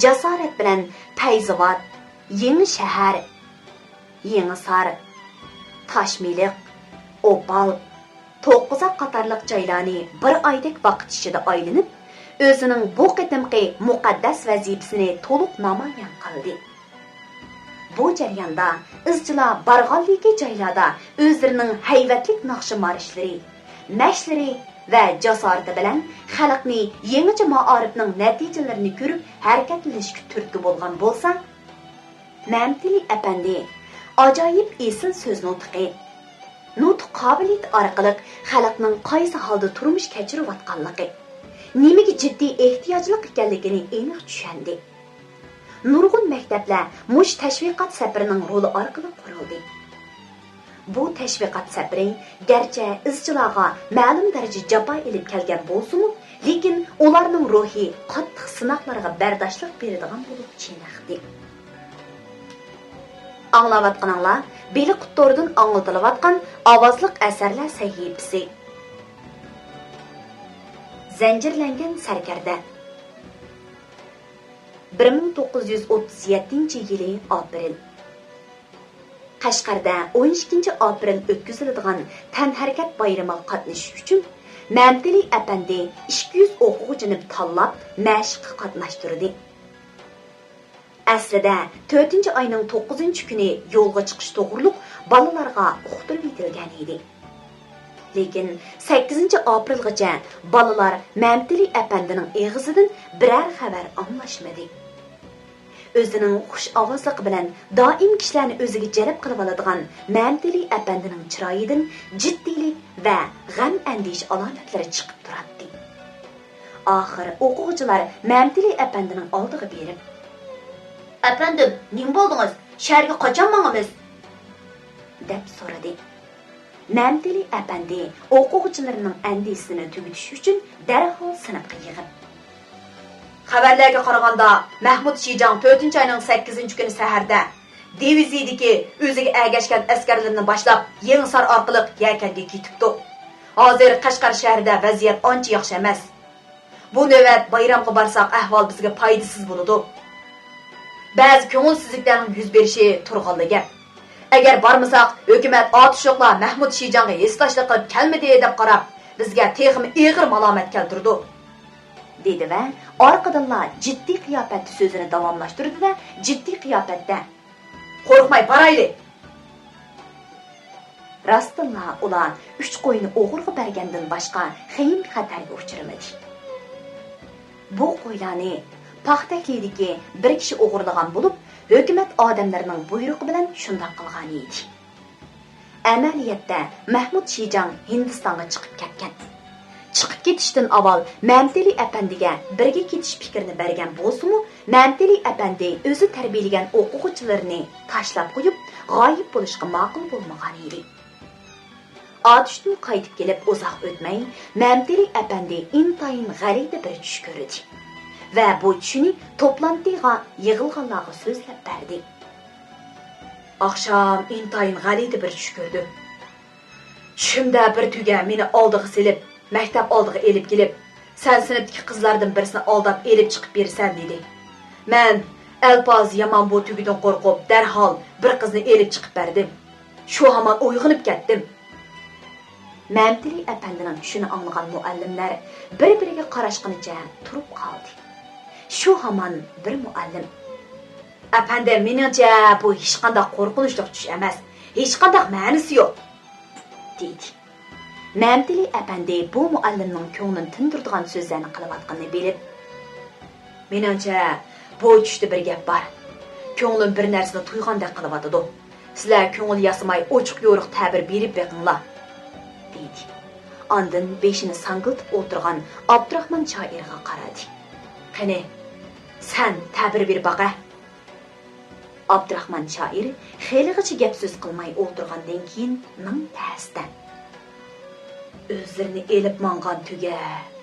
جاسارەت بىلەن پەيزىۋات، يېڭى شەھەر، يېڭىسار، تاشمېلىق، ئوپال، توققۇزاق قاتارلىق جايلارنى بىر ئايدەك ۋاقىت ئىچىدە ئايلىنىپ، ئۆزىنىڭ بۇ قېتىمقى مۇقەددەس ۋەزىپىسىنى تولۇق نامايان قىلدى. بۇ جەرياندا ئىزچىلار بارغانلىكى جايلاردا ئۆزلىرىنىڭ ھەيۋەتلىك ناخشا مارشلىرى، مەشلىرى ۋە جاسارىتى بىلەن خەلقنى يېڭىچە مائارىپنىڭ نەتىجىلىرىنى كۆرۈپ ھەرىكەتلىنىشكە تۈرتكە بولغان بولسا، مەمتىلى ئەپەندى ئاجايىپ ئېسىل سۆز نۇتقى، نۇتۇق قابىلىيىتى ئارقىلىق خەلقنىڭ قايسى ھالدا تۇرمۇش كەچۈرۈۋاتقانلىقى، نېمىگە جىددىي ئېھتىياجلىق ئىكەنلىكىنى ئېنىق چۈشەندى. نۇرغۇن مەكتەپلەر مۇشۇ تەشۋىقات سەپىرىنىڭ رولى ئارقىلىق قۇرۇلدى. بۇ تەشۋىقات سەپىرى گەرچە ئىزچىلارغا مەلۇم دەرىجىدە جاپا ئېلىپ كەلگەن بولسىمۇ، لېكىن ئۇلارنىڭ روھى قاتتىق سىناقلارغا بەرداشلىق بېرىدىغان بولۇپ چېنىقتى. ئاڭلاۋاتقىنىڭلار بېلىققۇت توردىن ئاڭلىتىلىۋاتقان ئاۋازلىق ئەسەرلەر سەھىپىسى. زەنجىرلەنگەن سەركەردە. بىر مىڭ توققۇز يۈز ئوتتۇز يەتتىنچى يىلى ئاپرېل. قەشقەردە ئون ئىككىنچى ئاپرېل ئۆتكۈزۈلىدىغان تەنھەرىكەت بايرىمىغا قاتنىشىش ئۈچۈن مەمتىلى ئەپەندى ئىككى يۈز ئوقۇغۇچىنى تاللاپ، مەشىققە قاتناشتۇردى. ئەسلىدە تۆتىنچى ئاينىڭ توققۇزىنچى كۈنى يولغا چىقىش توغرۇلۇق بالىلارغا ئۇقتۇرۇۋېتىلگەن ئىدى. لېكىن سەككىزىنچى ئاپرېلغىچە بالىلار مەمتىلى ئەپەندىنىڭ ئېغىزىدىن بىرەر خەۋەر ئاڭلاشمىدى. ئۆزىنىڭ خۇش ئاۋازلىقى بىلەن دائىم كىشىلەرنى ئۆزىگە جەلپ قىلىۋالىدىغان مەمتىلى ئەپەندىنىڭ چىرايىدىن جىددىيلىك ۋە غەم-ئەندىشە ئالامەتلىرى چىقىپ تۇراتتى. ئاخىر ئوقۇغۇچىلار مەمتىلى ئەپەندىنىڭ ئالدىغا بېرىپ، «ئەپەندىم، نېمە بولدىڭىز؟ شەھەرگە قاچان ماڭىمىز؟» دەپ سورىدى. مەمتىلى ئەپەندى ئوقۇغۇچىلىرىنىڭ ئەندىشىسىنى تۈگىتىش ئۈچۈن دەرھال سىنىپقا يىغىپ، «خەۋەرلەرگە قارىغاندا، مەھمۇد شىجاڭ تۆتىنچى ئاينىڭ سەككىزىنچى كۈنى سەھەردە دىۋىزىيىدىكى ئۆزىگە ئەگەشكەن ئەسكەرلىرىنى باشلاپ، يېڭىسار ئارقىلىق يەكەنگە كېتىپتۇ. ھازىر قەشقەر شەھىرىدە ۋەزىيەت ئانچە ياخشى ئەمەس. بۇ نۆۋەت بايرامغا بارساق، ئەھۋال بىزگە پايدىسىز بولىدۇ. بەزى كۆڭۈلسىزلىكلەرنىڭ يۈز بېرىشى تۇرغانلا گەپ. ئەگەر بارمىساق، ھۆكۈمەت ئاتۇشلۇقلار مەھمۇد شىجاڭغا ھېسداشلىق قىلىپ كەلمىدى دەپ قاراپ، بىزگە تېخىمۇ ئېغىر مالامەت كەلتۈرىدۇ، دېدى ۋە ئارقىدىنلا جىددىي قىياپەتتە سۆزىنى داۋاملاشتۇردى-دە، جىددىي قىياپەتتە، قورقماي بارايلى! راستتىنلا ئۇلار ئۈچ قوينى ئوغرىغا بەرگەندىن باشقا خېيىم خەتەرگە ئۇچرىمىدى. بۇ قويلارنى پاختەكلىدىكى بىر كىشى ئوغرىلىغان بولۇپ، ھۆكۈمەت ئادەملىرىنىڭ بۇيرۇقى بىلەن شۇنداق قىلغانىدى. ئەمەلىيەتتە، مەھمۇد شىجاڭ ھىندىستانغا چىقىپ كەتكەن. چىقىپ كېتىشتىن ئاۋۋال مەمتىلى ئەپەندىگە بىرگە كېتىش پىكرىنى بەرگەن بولسىمۇ، مەمتىلى ئەپەندى ئۆزى تەربىيەلىگەن ئوقۇغۇچىلىرىنى تاشلاپ قويۇپ، غايىب بولۇشقا ماقۇل بولمىغانىدى. ئاتۇشتىن قايتىپ كېلىپ ئۇزاق ئۆتمەي، مەمتىلى ئەپەندى ئىنتايىن غەلىتە بىر چۈش كۆردى ۋە بۇ چۈشىنى توپلانتىغا يىغىلغانلارغا سۆزلەپ بەردى. ئاخشام ئىنتايىن غەلىتە بىر چۈش كۆردۈم. چۈشۈمدە بىر تۆگە مېنى ئالدىغا سېلىپ، مەكتەپ ئالدىغا ئېلىپ كېلىپ، سەن سىنىپتىكى قىزلاردىن بىرسىنى ئالداپ ئېلىپ چىقىپ بېرىسەن، دېدى. مەن ئەلپازى يامان بۇ تۆگىدىن قورقۇپ، دەرھال بىر قىزنى ئېلىپ چىقىپ بەردىم. شۇ ھامان ئويغىنىپ كەتتىم. مەمتىلى ئەپەندىنىڭ چۈشىنى ئاڭلىغان مۇئەللىملەر بىر-بىرىگە قاراشقىنىچە تۇرۇپ قالدى. شۇ ھامان بىر مۇئەللىم، ئەپەندىم، مېنىڭچە، بۇ ھېچقانداق قورقۇنچلۇق چۈش ئەمەس، ھېچقانداق مەنىسى يوق، دېدى. مەمتىلى ئەپەندى بۇ مۇئەللىمنىڭ كۆڭلىنى تىندۇرىدىغان سۆزلەرنى قىلىۋاتقىنىنى بىلىپ، مېنىڭچە، بۇ چۈشتە بىر گەپ بار. كۆڭلۈم بىر نەرسىنى تۇيغاندەك قىلىۋاتىدۇ. سىلەر كۆڭۈل ياسىماي ئوچۇق-يورۇق تەبىر بېرىپ بېقىڭلار، دېدى. ئاندىن بېشىنى ساڭگىلتىپ ئولتۇرغان ئابدۇراخمان شائىرغا قارىدى. قېنى، سەن تەبىر بېرىپ باقە. ئابدۇراخمان شائىر خېلىغىچە گەپ-سۆز قىلماي ئولتۇرغاندىن كېيىن مىڭ تەستە، ئۆزلىرىنى ئېلىپ ماڭغان تۆگە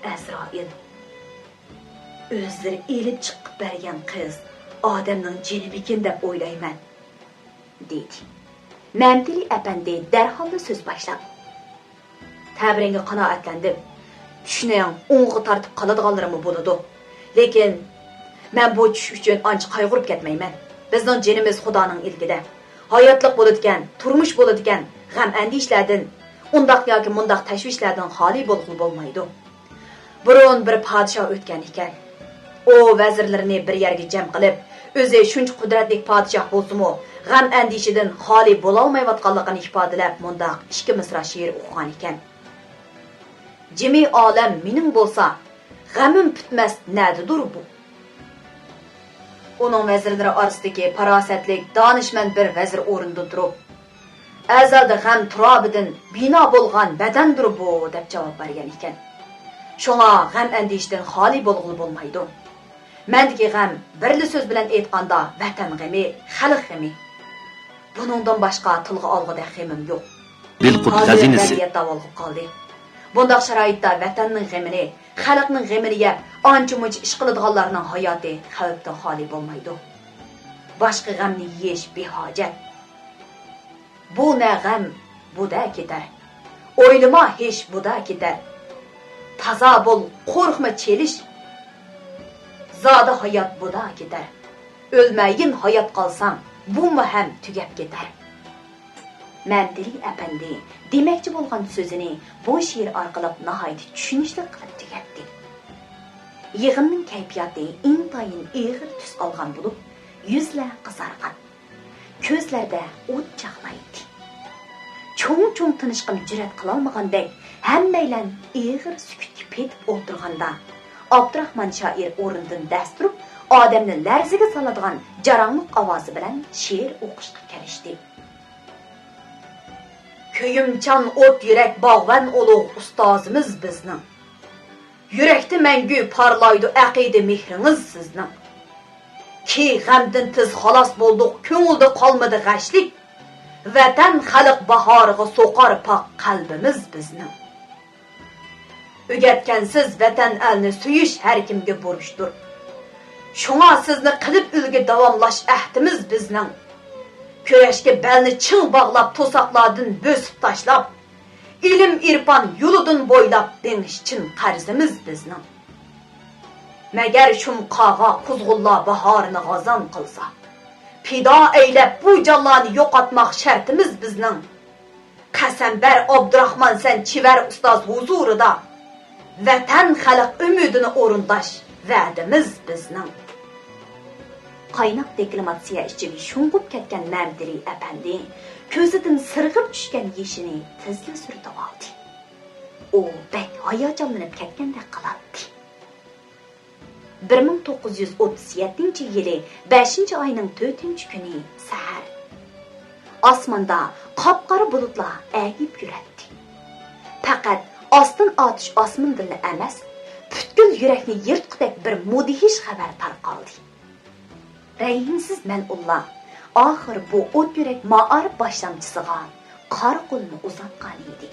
ئەزرائىل، ئۆزلىرى ئېلىپ چىقىپ بەرگەن قىز ئادەمنىڭ جېنىمىكىن دەپ ئويلايمەن، دېدى. مەمتىلى ئەپەندى دەرھاللا سۆز باشلاپ، تەبىرىڭگە قانائەتلەندىم. چۈشنىڭ ئوڭىغا تارتىپ قالىدىغانلىرىمۇ بولىدۇ. لېكىن مەن بۇ چۈش ئۈچۈن ئانچە قايغۇرۇپ كەتمەيمەن. بىزنىڭ جېنىمىز خۇدانىڭ ئىلكىدە. ھاياتلىق بولىدىكەن، تۇرمۇش بولىدىكەن، غەم-ئەندىشىلەردىن، ئۇنداق ياكى مۇنداق تەشۋىشلەردىن خالىي بولغىلى بولمايدۇ. بۇرۇن بىر پادىشاھ ئۆتكەن ئىكەن. ئۇ ۋەزىرلىرىنى بىر يەرگە جەم قىلىپ، ئۆزى شۇنچە قۇدرەتلىك پادىشاھ بولسىمۇ، غەم-ئەندىشىدىن خالىي بولالمايۋاتقانلىقىنى ئىپادىلەپ، مۇنداق ئىككى مىسرا شېئىر ئوقۇغان ئىكەن. جىمى ئالەم مېنىڭ بولسا، غېمىم پۈتمەس نەدىدۇر بۇ. ئۇنىڭ ۋەزىرلىرى ئارىسىدىكى پاراسەتلىك، دانىشمەن بىر ۋەزىر ئورنىدىن تۇرۇپ، ئەزەلدە غەم تۇرابىدىن بىنا بولغان ۋەتەندۇر بۇ، دەپ جاۋاب بەرگەن ئىكەن. شۇڭا غەم-ئەندىشىدىن خالىي بولغىلى بولمايدۇ. مەندىكى غەم، بىرلا سۆز بىلەن ئېيتقاندا، ۋەتەن غېمى، خەلق غېمى. بۇنىڭدىن باشقا تىلغا ئالغۇدەك غېمىم يوق. دىلقۇت ھازىر خەزىنىسى. ۋەزىيەت داۋالغىپ قالدى. بۇنداق شارائىتتا ۋەتەننىڭ غېمىنى، خەلقنىڭ غېمىنى يەپ، ئانچە-مۇنچە ئىش قىلىدىغانلارنىڭ ھاياتى خەۋپتىن خالىي بولمايدۇ. باشقا غەمنى يېيىش بىھاجەت. بۇ نە غەم، بۇدا كېتەر. ئويلىما ھېچ، بۇدا كېتەر. تازا بول، قورقما چېلىش. زادى ھايات بۇدا كېتەر. ئۆلمەيىن ھايات قالساڭ، بۇمۇ ھەم تۈگەپ كېتەر. مەمتىلى ئەپەندى دېمەكچى بولغان سۆزىنى بۇ شېئىر ئارقىلىق ناھايىتى چۈشىنىشلىك قىلىپ تۈگەتتى. يىغىننىڭ كەيپىياتى ئىنتايىن ئېغىر تۈس ئالغان بولۇپ، يۈزلەر قىزارغان. كۆزلەردە ئوت چاقنايتتى. چوڭ-چوڭ تىنىشقىمۇ جۈرئەت قىلالمىغاندەك، ھەممەيلەن ئېغىر سۈكۈتكە پېتىپ ئولتۇرغاندا، ئابدۇراخمان شائىر ئورنىدىن دەس تۇرۇپ، ئادەمنى لەرزىگە سالىدىغان جاراڭلىق ئاۋازى بىلەن شېئىر ئوقۇشقا كىرىشتى. كۆيۈمچان ئوت يۈرەك باغۋەن ئۇلۇغ ئۇستازىمىز بىزنىڭ. يۈرەكتە مەڭگۈ پارلايدۇ ئەقىدە مېھرىڭىز سىزنىڭ. كى غەمدىن تېز خالاس بولدۇق، كۆڭۈلدە قالمىدى غەشلىك. ۋەتەن خەلق باھارىغا سوقار پاك قەلبىمىز بىزنىڭ. ئۆگەتكەنسىز ۋەتەن ئەلنى سۆيۈش ھەر كىمگە بۇرچتۇر. شۇڭا سىزنى قىلىپ ئۈلگە داۋاملاش ئەھدىمىز بىزنىڭ. كۈرەشكە بەلنى چىڭ باغلاپ، توساقلاردىن بۆسۈپ تاشلاپ، ئىلىم-ئېرپان يولىدىن بويلاپ بېڭىش چىن قەرزىمىز بىزنىڭ. مەگەر شۇم قاغا قۇزغۇنلار باھارنى غازان قىلسا، پىدا ئەيلەپ بۇ جانلارنى يوقاتماق شەرتىمىز بىزنىڭ. قەسەم بەر ئابدۇراخمان سەن چېۋەر ئۇستاز ھۇزۇرىدا، ۋەتەن خەلق ئۈمىدىنى ئورۇنداش ۋەدىمىز بىزنىڭ. قايناق دېكلاماتسىيە ئىچىگە شۇڭغۇپ كەتكەن مەمتىلى ئەپەندى كۆزىدىن سىرغىپ چۈشكەن يېشىنى تېزلا سۈرتۈۋالدى. ئۇ بەك ھاياجانلىنىپ كەتكەندەك قىلاتتى. بىر مىڭ توققۇز يۈز ئوتتۇز يەتتىنچى يىلى بەشىنچى ئاينىڭ تۆتىنچى كۈنى سەھەر. ئاسماندا قاپقارا بۇلۇتلار ئەگىپ يۈرەتتى. پەقەت ئاستىن ئاتۇش ئاسمىنىدىنلا ئەمەس، پۈتكۈل يۈرەكنى يىرتقۇدەك بىر مۇدھىش خەۋەر تارقالدى. رەھىمسىز مەلئۇنلار ئاخىر بۇ ئوت يۈرەك مائارىپ باشلامچىسىغا قارا قولىنى ئۇزاتقان ئىدى.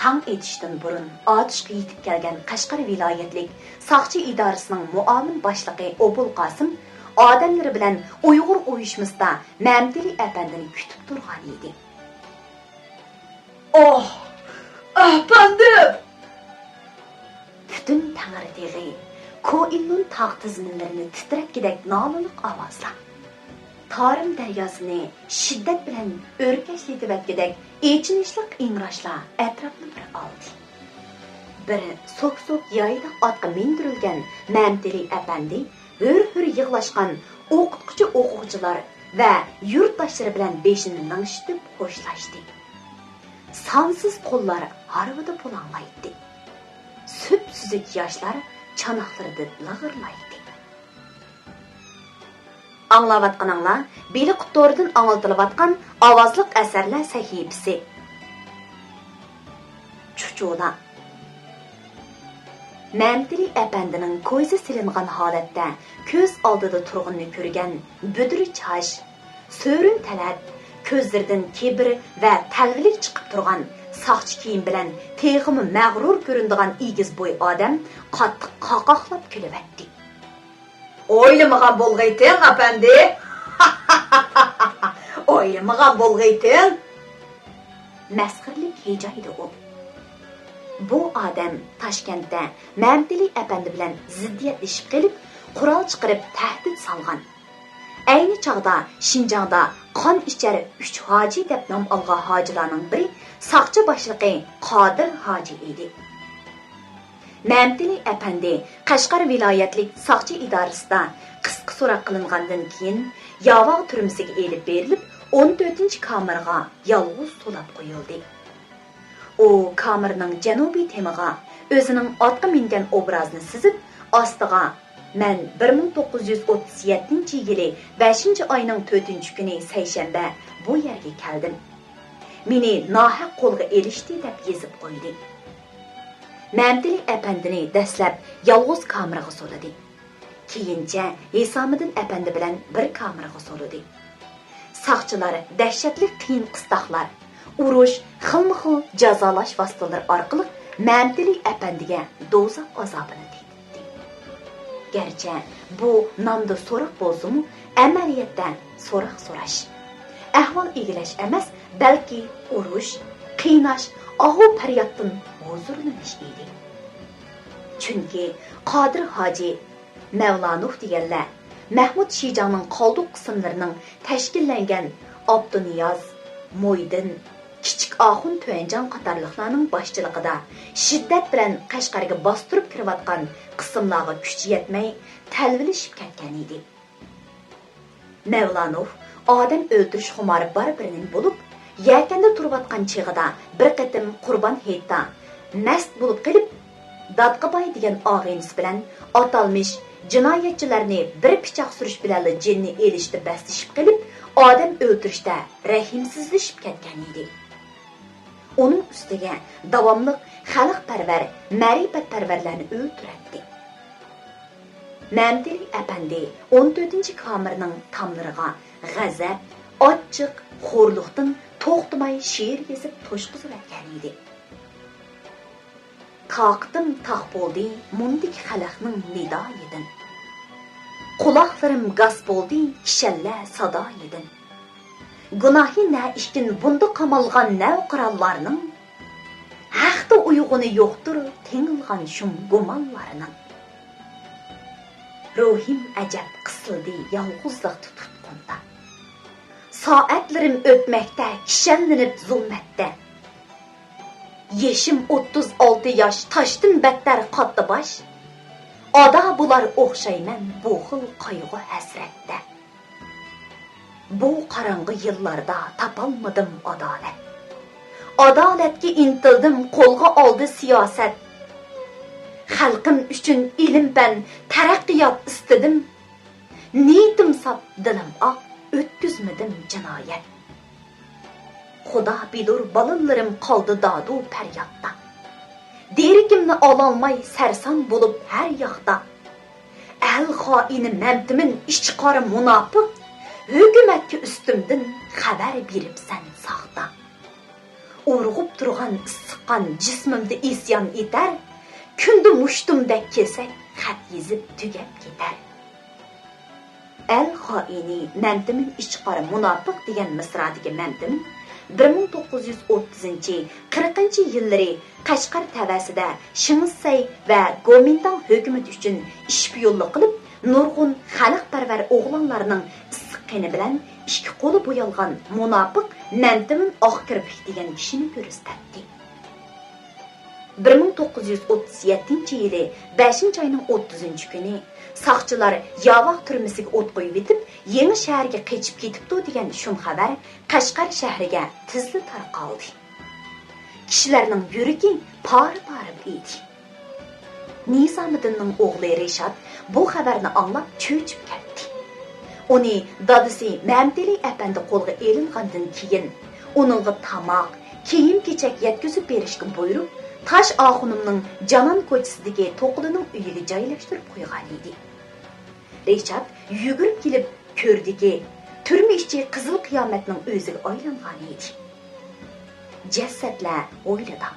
تاڭ ئېتىشتىن بۇرۇن ئاتۇشقا يېتىپ كەلگەن قەشقەر ۋىلايەتلىك ساقچى ئىدارىسىنىڭ مۇئاۋىن باشلىقى ئوبۇلقاسىم ئادەملىرى بىلەن ئۇيغۇر ئۇيۇشمىسىدا مەمتىلى ئەپەندىنى كۈتۈپ تۇرغان ئىدى. ئوھ، ئەپەندىم! پۈتۈن تەڭرىتېغى، كوئىنلۇن تاغ تىزمىلىرىنى تىترەتكۈدەك نالىلىق ئاۋازلار، تارىم دەرياسىنى شىددەت بىلەن ئۆركەشلىتىۋەتكۈدەك ئېچىنىشلىق ئىڭراشلار ئەتراپنى بىر ئالدى. بىر سوك-سوك يايداق ئاتقا مىندۈرۈلگەن مەمتىلى ئەپەندى ھۈر-ھۈر يىغلاشقان ئوقۇتقۇچى-ئوقۇغۇچىلار ۋە يۇرتداشلىرى بىلەن بېشىنى لىڭشىتىپ خوشلاشتى. سانسىز قوللار ھارۋىدا پۇلاڭلايتتى. سۈپسۈزۈك ياشلار چاناقلىرىدا لىغىرلايتتى. ئاڭلاۋاتقىنىڭلار بېلىق تورىدىن ئاڭلىتىلىۋاتقان ئاۋازلىق ئەسەرلەر سەھىپىسى. چۇچۇلا. مەمتىلى ئەپەندىنىڭ كويزا سېلىنغان ھالەتتە كۆز ئالدىدا تۇرغىنىنى كۆرگەن بۈدرە چاچ، سۆرۈن تەلەت، كۆزلىرىدىن كىبىر ۋە تەلۋىلىك چىقىپ تۇرغان، ساقچى كىيىم بىلەن تېخىمۇ مەغرۇر كۆرۈنىدىغان ئېگىز بوي ئادەم قاتتىق قاقاقلاپ كۈلۈۋەتتى. ئويلىمىغان بولغىيتىڭ، ئەپەندى! ئويلىمىغان بولغىيتىڭ! مەسخىرىلىك ھىجايدى ئۇ. بۇ ئادەم تاشكەنتتە مەمتىلى ئەپەندى بىلەن زىددىيەتلىشىپ قېلىپ، قورال چىقىرىپ تەھدىت سالغان. ئەينى چاغدا شىنجاڭدا قان ئىچەر ئۈچ ھاجى دەپ نام ئالغان ھاجىلارنىڭ بىرى ساقچى باشلىقى قادىر ھاجى ئىدى. مەمتىلى ئەپەندى قەشقەر ۋىلايەتلىك ساقچى ئىدارىسىدا قىسقا سوراق قىلىنغاندىن كېيىن، ياۋاغ تۈرمىسىگە ئېلىپ بېرىلىپ، ئون تۆتىنچى كامېرغا يالغۇز سولاپ قويۇلدى. ئۇ كامېرنىڭ جەنۇبىي تېمىغا ئۆزىنىڭ ئاتقا مىنگەن ئوبرازىنى سىزىپ، ئاستىغا، مەن بىر مىڭ توققۇز يۈز ئوتتۇز يەتتىنچى يىلى بەشىنچى ئاينىڭ تۆتىنچى كۈنى سەيشەنبە بۇ يەرگە كەلدىم. مېنى ناھەق قولغا ئېلىشتى، دەپ يېزىپ قويدى. مەمتىلى ئەپەندىنى دەسلەپ يالغۇز كامېرغا سولىدى. كېيىنچە ھېسامىدىن ئەپەندى بىلەن بىر كامېرغا سولىدى. ساقچىلار دەھشەتلىك قىيىن-قىستاقلار، ئۇرۇش، خىلمۇ خىل جازالاش ۋاسىتىلىرى ئارقىلىق مەمتىلى ئەپەندىگە دوزاخ ئازابىنى تېتىتتى. گەرچە بۇ نامدا سوراق بولسىمۇ، ئەمەلىيەتتە سوراق سوراش، ئەھۋال ئىگىلەش ئەمەس، بەلكى ئۇرۇش، قىيناش، ئاھۇ-پەريادتىن ھۇزۇرلىنىش ئىدى. چۈنكى قادىر ھاجى، مەۋلانوف دېگەنلەر مەھمۇد شىجاڭنىڭ قالدۇق قىسىملىرىنىڭ تەشكىللەنگەن ئابدۇنىياز، مويدىن، كىچىك ئاخۇن تۆەنجاڭ قاتارلىقلارنىڭ باشچىلىقىدا شىددەت بىلەن قەشقەرگە باستۇرۇپ كىرىۋاتقان قىسىملارغا كۈچى يەتمەي، تەلۋىلىشىپ كەتكەن ئىدى. مەۋلانوف ئادەم ئۆلتۈرۈش خۇمارى بار بىر نېمە بولۇپ، يەكەندە تۇرۇۋاتقان چېغىدا بىر قېتىم قۇربان ھېيتتا مەست بولۇپ قېلىپ، دادقىباي دېگەن ئاغىنىسى بىلەن ئاتالمىش جىنايەتچىلەرنى بىر پىچاق سۈرۈش بىلەنلا جېنىنى ئېلىشتا بەسلىشىپ قېلىپ، ئادەم ئۆلتۈرۈشتە رەھىمسىزلىشىپ كەتكەن ئىدى. ئۇنىڭ ئۈستىگە داۋاملىق خەلقپەرۋەر، مەرىپەتپەرۋەرلەرنى ئۆلتۈرەتتى. مەمتىلى ئەپەندى ئون تۆتىنچى كامېرنىڭ تاملىرىغا غەزەپ، ئاچچىق، خورلۇقتىن توختىماي شېئىر يېزىپ توشقۇزۇۋەتكەن ئىدى. تاقىتىم تاق بولدى مۇندىكى خەلقنىڭ نىدايىدىن. قۇلاقلىرىم گاس بولدى كىشەنلەر سادايىدىن. گۇناھى نە ئىكىن بۇندا قامالغان نەۋقىرانلارنىڭ؟ ھەقتە ئۇيغۇنى يوقتۇر تېڭىلغان شۇم گۇمانلارنىڭ. روھىم ئەجەب قىسىلدى يالغۇزلۇقتا تۇتقۇندا. سائەتلىرىم ئۆتمەكتە كىشەنلىنىپ زۇلمەتتە. يېشىم ئوتتۇز ئالتە ياش، تاشتىن بەتتەر قاتتى باش. ئادا بولار ئوخشايمەن بۇ خىل قايغۇ-ھەسرەتتە. بۇ قاراڭغۇ يىللاردا تاپالمىدىم ئادالەت. ئادالەتكە ئىنتىلدىم، قولغا ئالدى سىياسەت. خەلقىم ئۈچۈن ئىلىم-پەن، تەرەققىيات ئىستىدىم. نىيىتىم ساپ، دىلىم ئاق، ئۆتكۈزمىدىم جىنايەت. خۇدا بىلۇر، بالىلىرىم قالدى دادۇ پەريادتا. دېرىكىمنى ئالالماي سەرسان بولۇپ ھەر ياقتا. ئەل خائىنى مەمتىمىن، ئىچقارى مۇناپىق، ھۆكۈمەتكە ئۈستۈمدىن خەۋەر بېرىپسەن ساختا. ئۇرغۇپ تۇرغان ئىسسىق قان جىسمىمدا ئىسيان ئېتەر، كۈندە مۇشتۇمدەك كېسەك خەت يېزىپ تۈگەپ كېتەر. ئەل خائىنى مەمتىمىن، ئىچقارى مۇناپىق دېگەن مىسرادىكى مەمتىمىن بىر مىڭ توققۇز يۈز ئوتتۇزىنچى، قىرىقىنچى يىللىرى قەشقەر تەۋەسىدە شېڭ شىسەي ۋە گومىنداڭ ھۆكۈمىتى ئۈچۈن شپىيونلۇق قىلىپ، نۇرغۇن خەلقپەرۋەر ئوغلانلارنىڭ ئىسسىق قېنى بىلەن ئىككى قولى بويالغان مۇناپىق مەمتىمىن ئاق كىرپىك دېگەن كىشىنى كۆرسىتەتتى. بىر مىڭ توققۇز يۈز ئوتتۇز يەتتىنچى يىلى بەشىنچى ئاينىڭ ئوتتۇزىنچى كۈنى ساقچىلار ياۋاق تۈرمىسىگە ئوت قويۇۋېتىپ، يېڭى شەھەرگە قېچىپ كېتىپتۇ دېگەن شۇم خەۋەر قەشقەر شەھىرىگە تېزلا تارقالدى. كىشىلەرنىڭ يۈرىكى پارە-پارە ئىدى. نىزامىدىننىڭ ئوغلى رىشات بۇ خەۋەرنى ئاڭلاپ چۆچۈپ كەتتى. ئۇنى دادىسى مەمتىلى ئەپەندى قولغا ئېلىنغاندىن كېيىن، ئۇنىڭغا تاماق، كىيىم-كېچەك يەتكۈزۈپ بېرىشكە بۇيرۇپ، تاش ئاخۇنۇمنىڭ جانان كوچىسىدىكى توقىلىنىڭ ئۆيىگە جايلاشتۇرۇپ قويغانىدى. رىشات يۈگۈرۈپ كېلىپ كۆردىكى، تۈرمە ئىچى قىزىل قىيامەتنىڭ ئۆزىگە ئايلانغانىدى. جەسەتلەر ھويلىدا،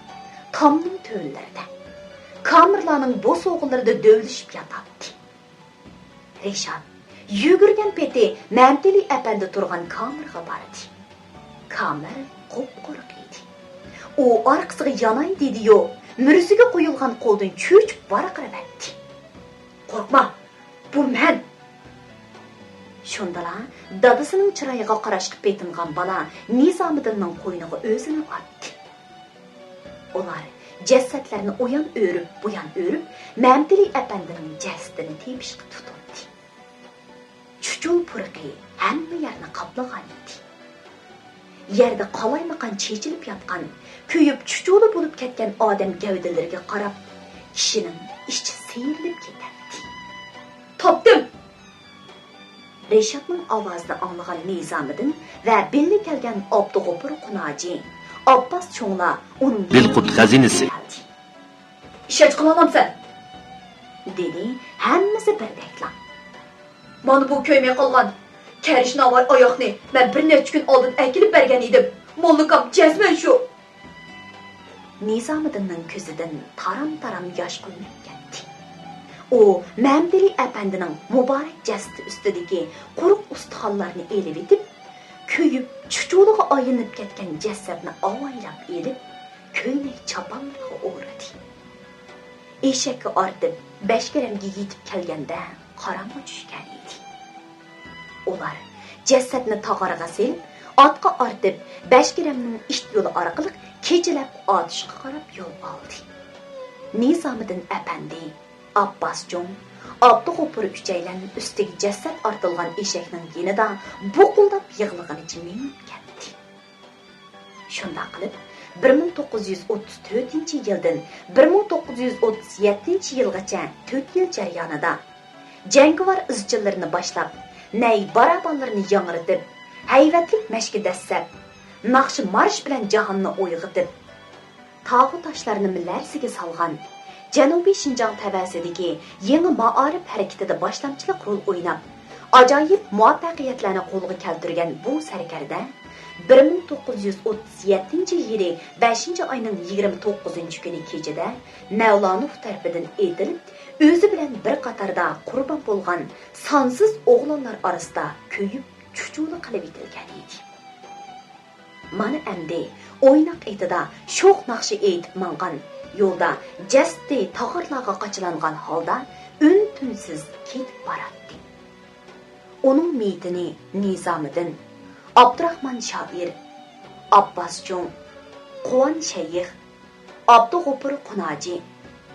تامنىڭ تۆۋەنلىرىدە، كامېرلارنىڭ بوسۇغىلىرىدا دۆۋىلىشىپ ياتاتتى. رىشات يۈگۈرگەن پېتى مەمتىلى ئەپەندى تۇرغان كامېرغا باردى. كامېر قۇپقۇرۇق ئىدى. ئۇ ئارقىسىغا ياناي دېدىيۇ، مۈرىسىگە قويۇلغان قولدىن چۆچۈپ ۋارقىراۋەتتى. قورقما، بۇ مەن! شۇندىلا دادىسىنىڭ چىرايىغا قاراشقا پېتىنغان بالا نىزامىدىننىڭ قوينىغا ئۆزىنى ئاتتى. ئۇلار جەسەتلەرنى ئۇيان ئۆرۈپ، بۇيان ئۆرۈپ، مەمتىلى ئەپەندىنىڭ جەسىتىنى تېپىشقا تۇتۇندى. چۈچۈل پۇرىقى ھەممە يەرنى قاپلىغان ئىدى. يەردە قالايمىقان چېچىلىپ ياتقان، كۆيۈپ چۈچۈلە بولۇپ كەتكەن ئادەم گەۋدىلىرىگە قاراپ، كىشىنىڭ ئىچى سىيرىلىپ كېتەتتى. تاپتىم! رىشاتنىڭ ئاۋازىنى ئاڭلىغان نىزامىدىن ۋە بىللە كەلگەن ئابدۇغوپۇر قۇناجى، ئابباس چوڭلار ئۇنىڭ بىلقۇت خەزىنىسى. ئىشەنچ قىلالامسەن؟ دېدى ھەممىسى بىردەكلا. مانا بۇ كۆيمەي قالغان كەرش ناۋاي ئاياقنى مەن بىر نەچچە كۈن ئالدىن ئەكېلىپ بەرگەن ئىدىم. موللىكام جەزمەن شۇ. نىزامىدىننىڭ كۆزىدىن تارام-تارام ياش قۇيۇلۇپ كەتتى. ئۇ مەمتىلى ئەپەندىنىڭ مۇبارەك جەسىتى ئۈستىدىكى قۇرۇق ئۇستىخانلارنى ئېلىۋېتىپ، كۆيۈپ چۇچۇلىغا ئايلىنىپ كەتكەن جەسەتنى ئاۋايلاپ ئېلىپ، كۆينەك چاپانلىرىغا ئورىدى. ئېشەككە ئارتىپ، بەشكىرەمگە يېتىپ كەلگەندە، قاراڭغۇ چۈشكەن ئىدى. ئۇلار جەسەتنى تاغارغا سېلىپ، ئاتقا ئارتىپ، بەشكىرەمنىڭ ئىت يولى ئارقىلىق كېچىلەپ ئاتۇشقا قاراپ يول ئالدى. نىزامىدىن ئەپەندى، ئابباسجان، ئابدۇغوپۇر ئۈچەيلەن ئۈستىگە جەسەت ئارتىلغان ئېشەكنىڭ يېنىدا بۇقۇلداپ يىغلىغىنىچە مېڭىپ كەتتى. شۇنداق قىلىپ، بىر مىڭ توققۇز يۈز ئوتتۇز تۆتىنچى يىلدىن بىر مىڭ توققۇز يۈز ئوتتۇز يەتتىنچى يىلغىچە تۆت يىل جەريانىدا، جەڭگىۋار ئىزچىللىرىنى باشلاپ، نەي بارابانلىرىنى ياڭرىتىپ، ھەيۋەتلىك مەشكە دەسسەپ، ناخشا مارش بىلەن جاھاننى ئويغىتىپ، تاغۇ تاشلارنىمۇ لەرزىگە سالغان، جەنۇبىي شىنجاڭ تەۋەسىدىكى يېڭى مائارىپ ھەرىكىتىدە باشلامچىلىق رول ئويناپ، ئاجايىپ مۇۋەپپەقىيەتلەرنى قولغا كەلتۈرگەن بۇ سەركەردە بىر مىڭ توققۇز يۈز ئوتتۇز يەتتىنچى يىلى بەشىنچى ئاينىڭ يىگىرمە توققۇزىنچى كۈنى كېچىدە مەۋلانوف تەرىپىدىن ئېتىلىپ، ئۆزى بىلەن بىر قاتاردا قۇربان بولغان سانسىز ئوغلانلار ئارىسىدا كۆيۈپ، چۇچۇلا قىلىۋېتىلگەن ئىدى. مانا ئەمدى ئويناق ئېتىدا شوخ ناخشا ئېيتىپ ماڭغان، يولدا جەسىتى تاغارلارغا قاچىلانغان ھالدا ئۈن-تىنسىز كېتىپ باراتتى. ئۇنىڭ مېيىتىنى نىزامىدىن، ئابدۇراخمان شائىر، ئابباس جۇڭ، قۇۋان شەيخ، ئابدۇغوپۇر قۇناجى،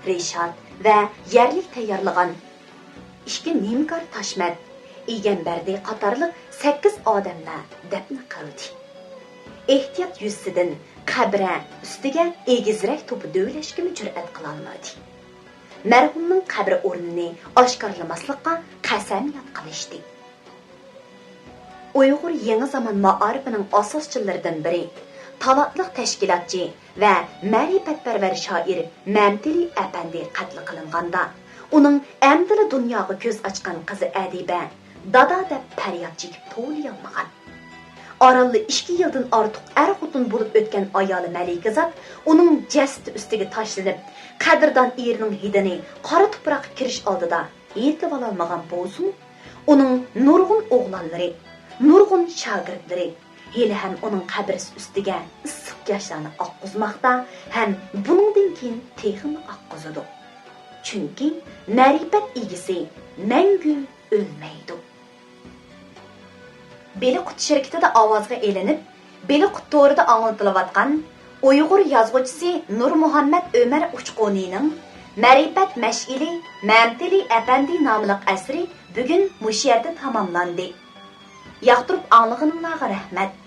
رىشات ۋە يەرلىك تەييارلىغان ئىككى نىمكار تاشمەت، ئىگەمبەردى قاتارلىق سەككىز ئادەملەر دەپنە قىلدى. ئېھتىيات يۈزىسىدىن قەبرە ئۈستىگە ئېگىزرەك توپا دۆۋىلەشكىمۇ جۈرئەت قىلالمىدى. مەرھۇمنىڭ قەبرە ئورنىنى ئاشكارىلىماسلىققا قەسەمياد قىلىشتى. ئۇيغۇر يېڭى زامان مائارىپىنىڭ ئاساسچىلىرىدىن بىرى، تالانتلىق تەشكىلاتچى ۋە مەرىپەتپەرۋەر شائىر مەمتىلى ئەپەندى قەتل قىلىنغاندا، ئۇنىڭ ئەمدىلا دۇنياغا كۆز ئاچقان قىزى ئەدىبە دادا دەپ پەرياد چېكىپ توۋلىيالمىغان. ئارانلا ئىككى يىلدىن ئارتۇق ئەر-خوتۇن بولۇپ ئۆتكەن ئايالى مەلىكىزات ئۇنىڭ جەسىتى ئۈستىگە تاشلىنىپ، قەدىردان ئېرىنىڭ ھىدىنى قارا تۇپراققا كىرىش ئالدىدا ھېيتلىۋالالمىغان بولسىمۇ، ئۇنىڭ نۇرغۇن ئوغلانلىرى، نۇرغۇن شاگىرتلىرى ھېلىھەم ئۇنىڭ قەبرىسى ئۈستىگە ئىسسىق ياشلارنى ئاققۇزماقتا ھەم بۇنىڭدىن كېيىن تېخىمۇ ئاققۇزىدۇ. چۈنكى مەرىپەت ئىگىسى مەڭگۈ ئۆلمەيدۇ. بېلىققۇت شىركىتىدە ئاۋازغا ئېلىنىپ، بېلىققۇت تورىدا ئاڭلىتىلىۋاتقان ئۇيغۇر يازغۇچىسى نۇرمۇھەممەت ئۆمەر ئۇچقۇنىنىڭ مەرىپەت مەشئىلى مەمتىلى ئەپەندى ناملىق ئەسىرى بۈگۈن مۇشۇ يەردە تاماملاندى. ياقتۇرۇپ ئاڭلىغىنىڭلارغا رەھمەت.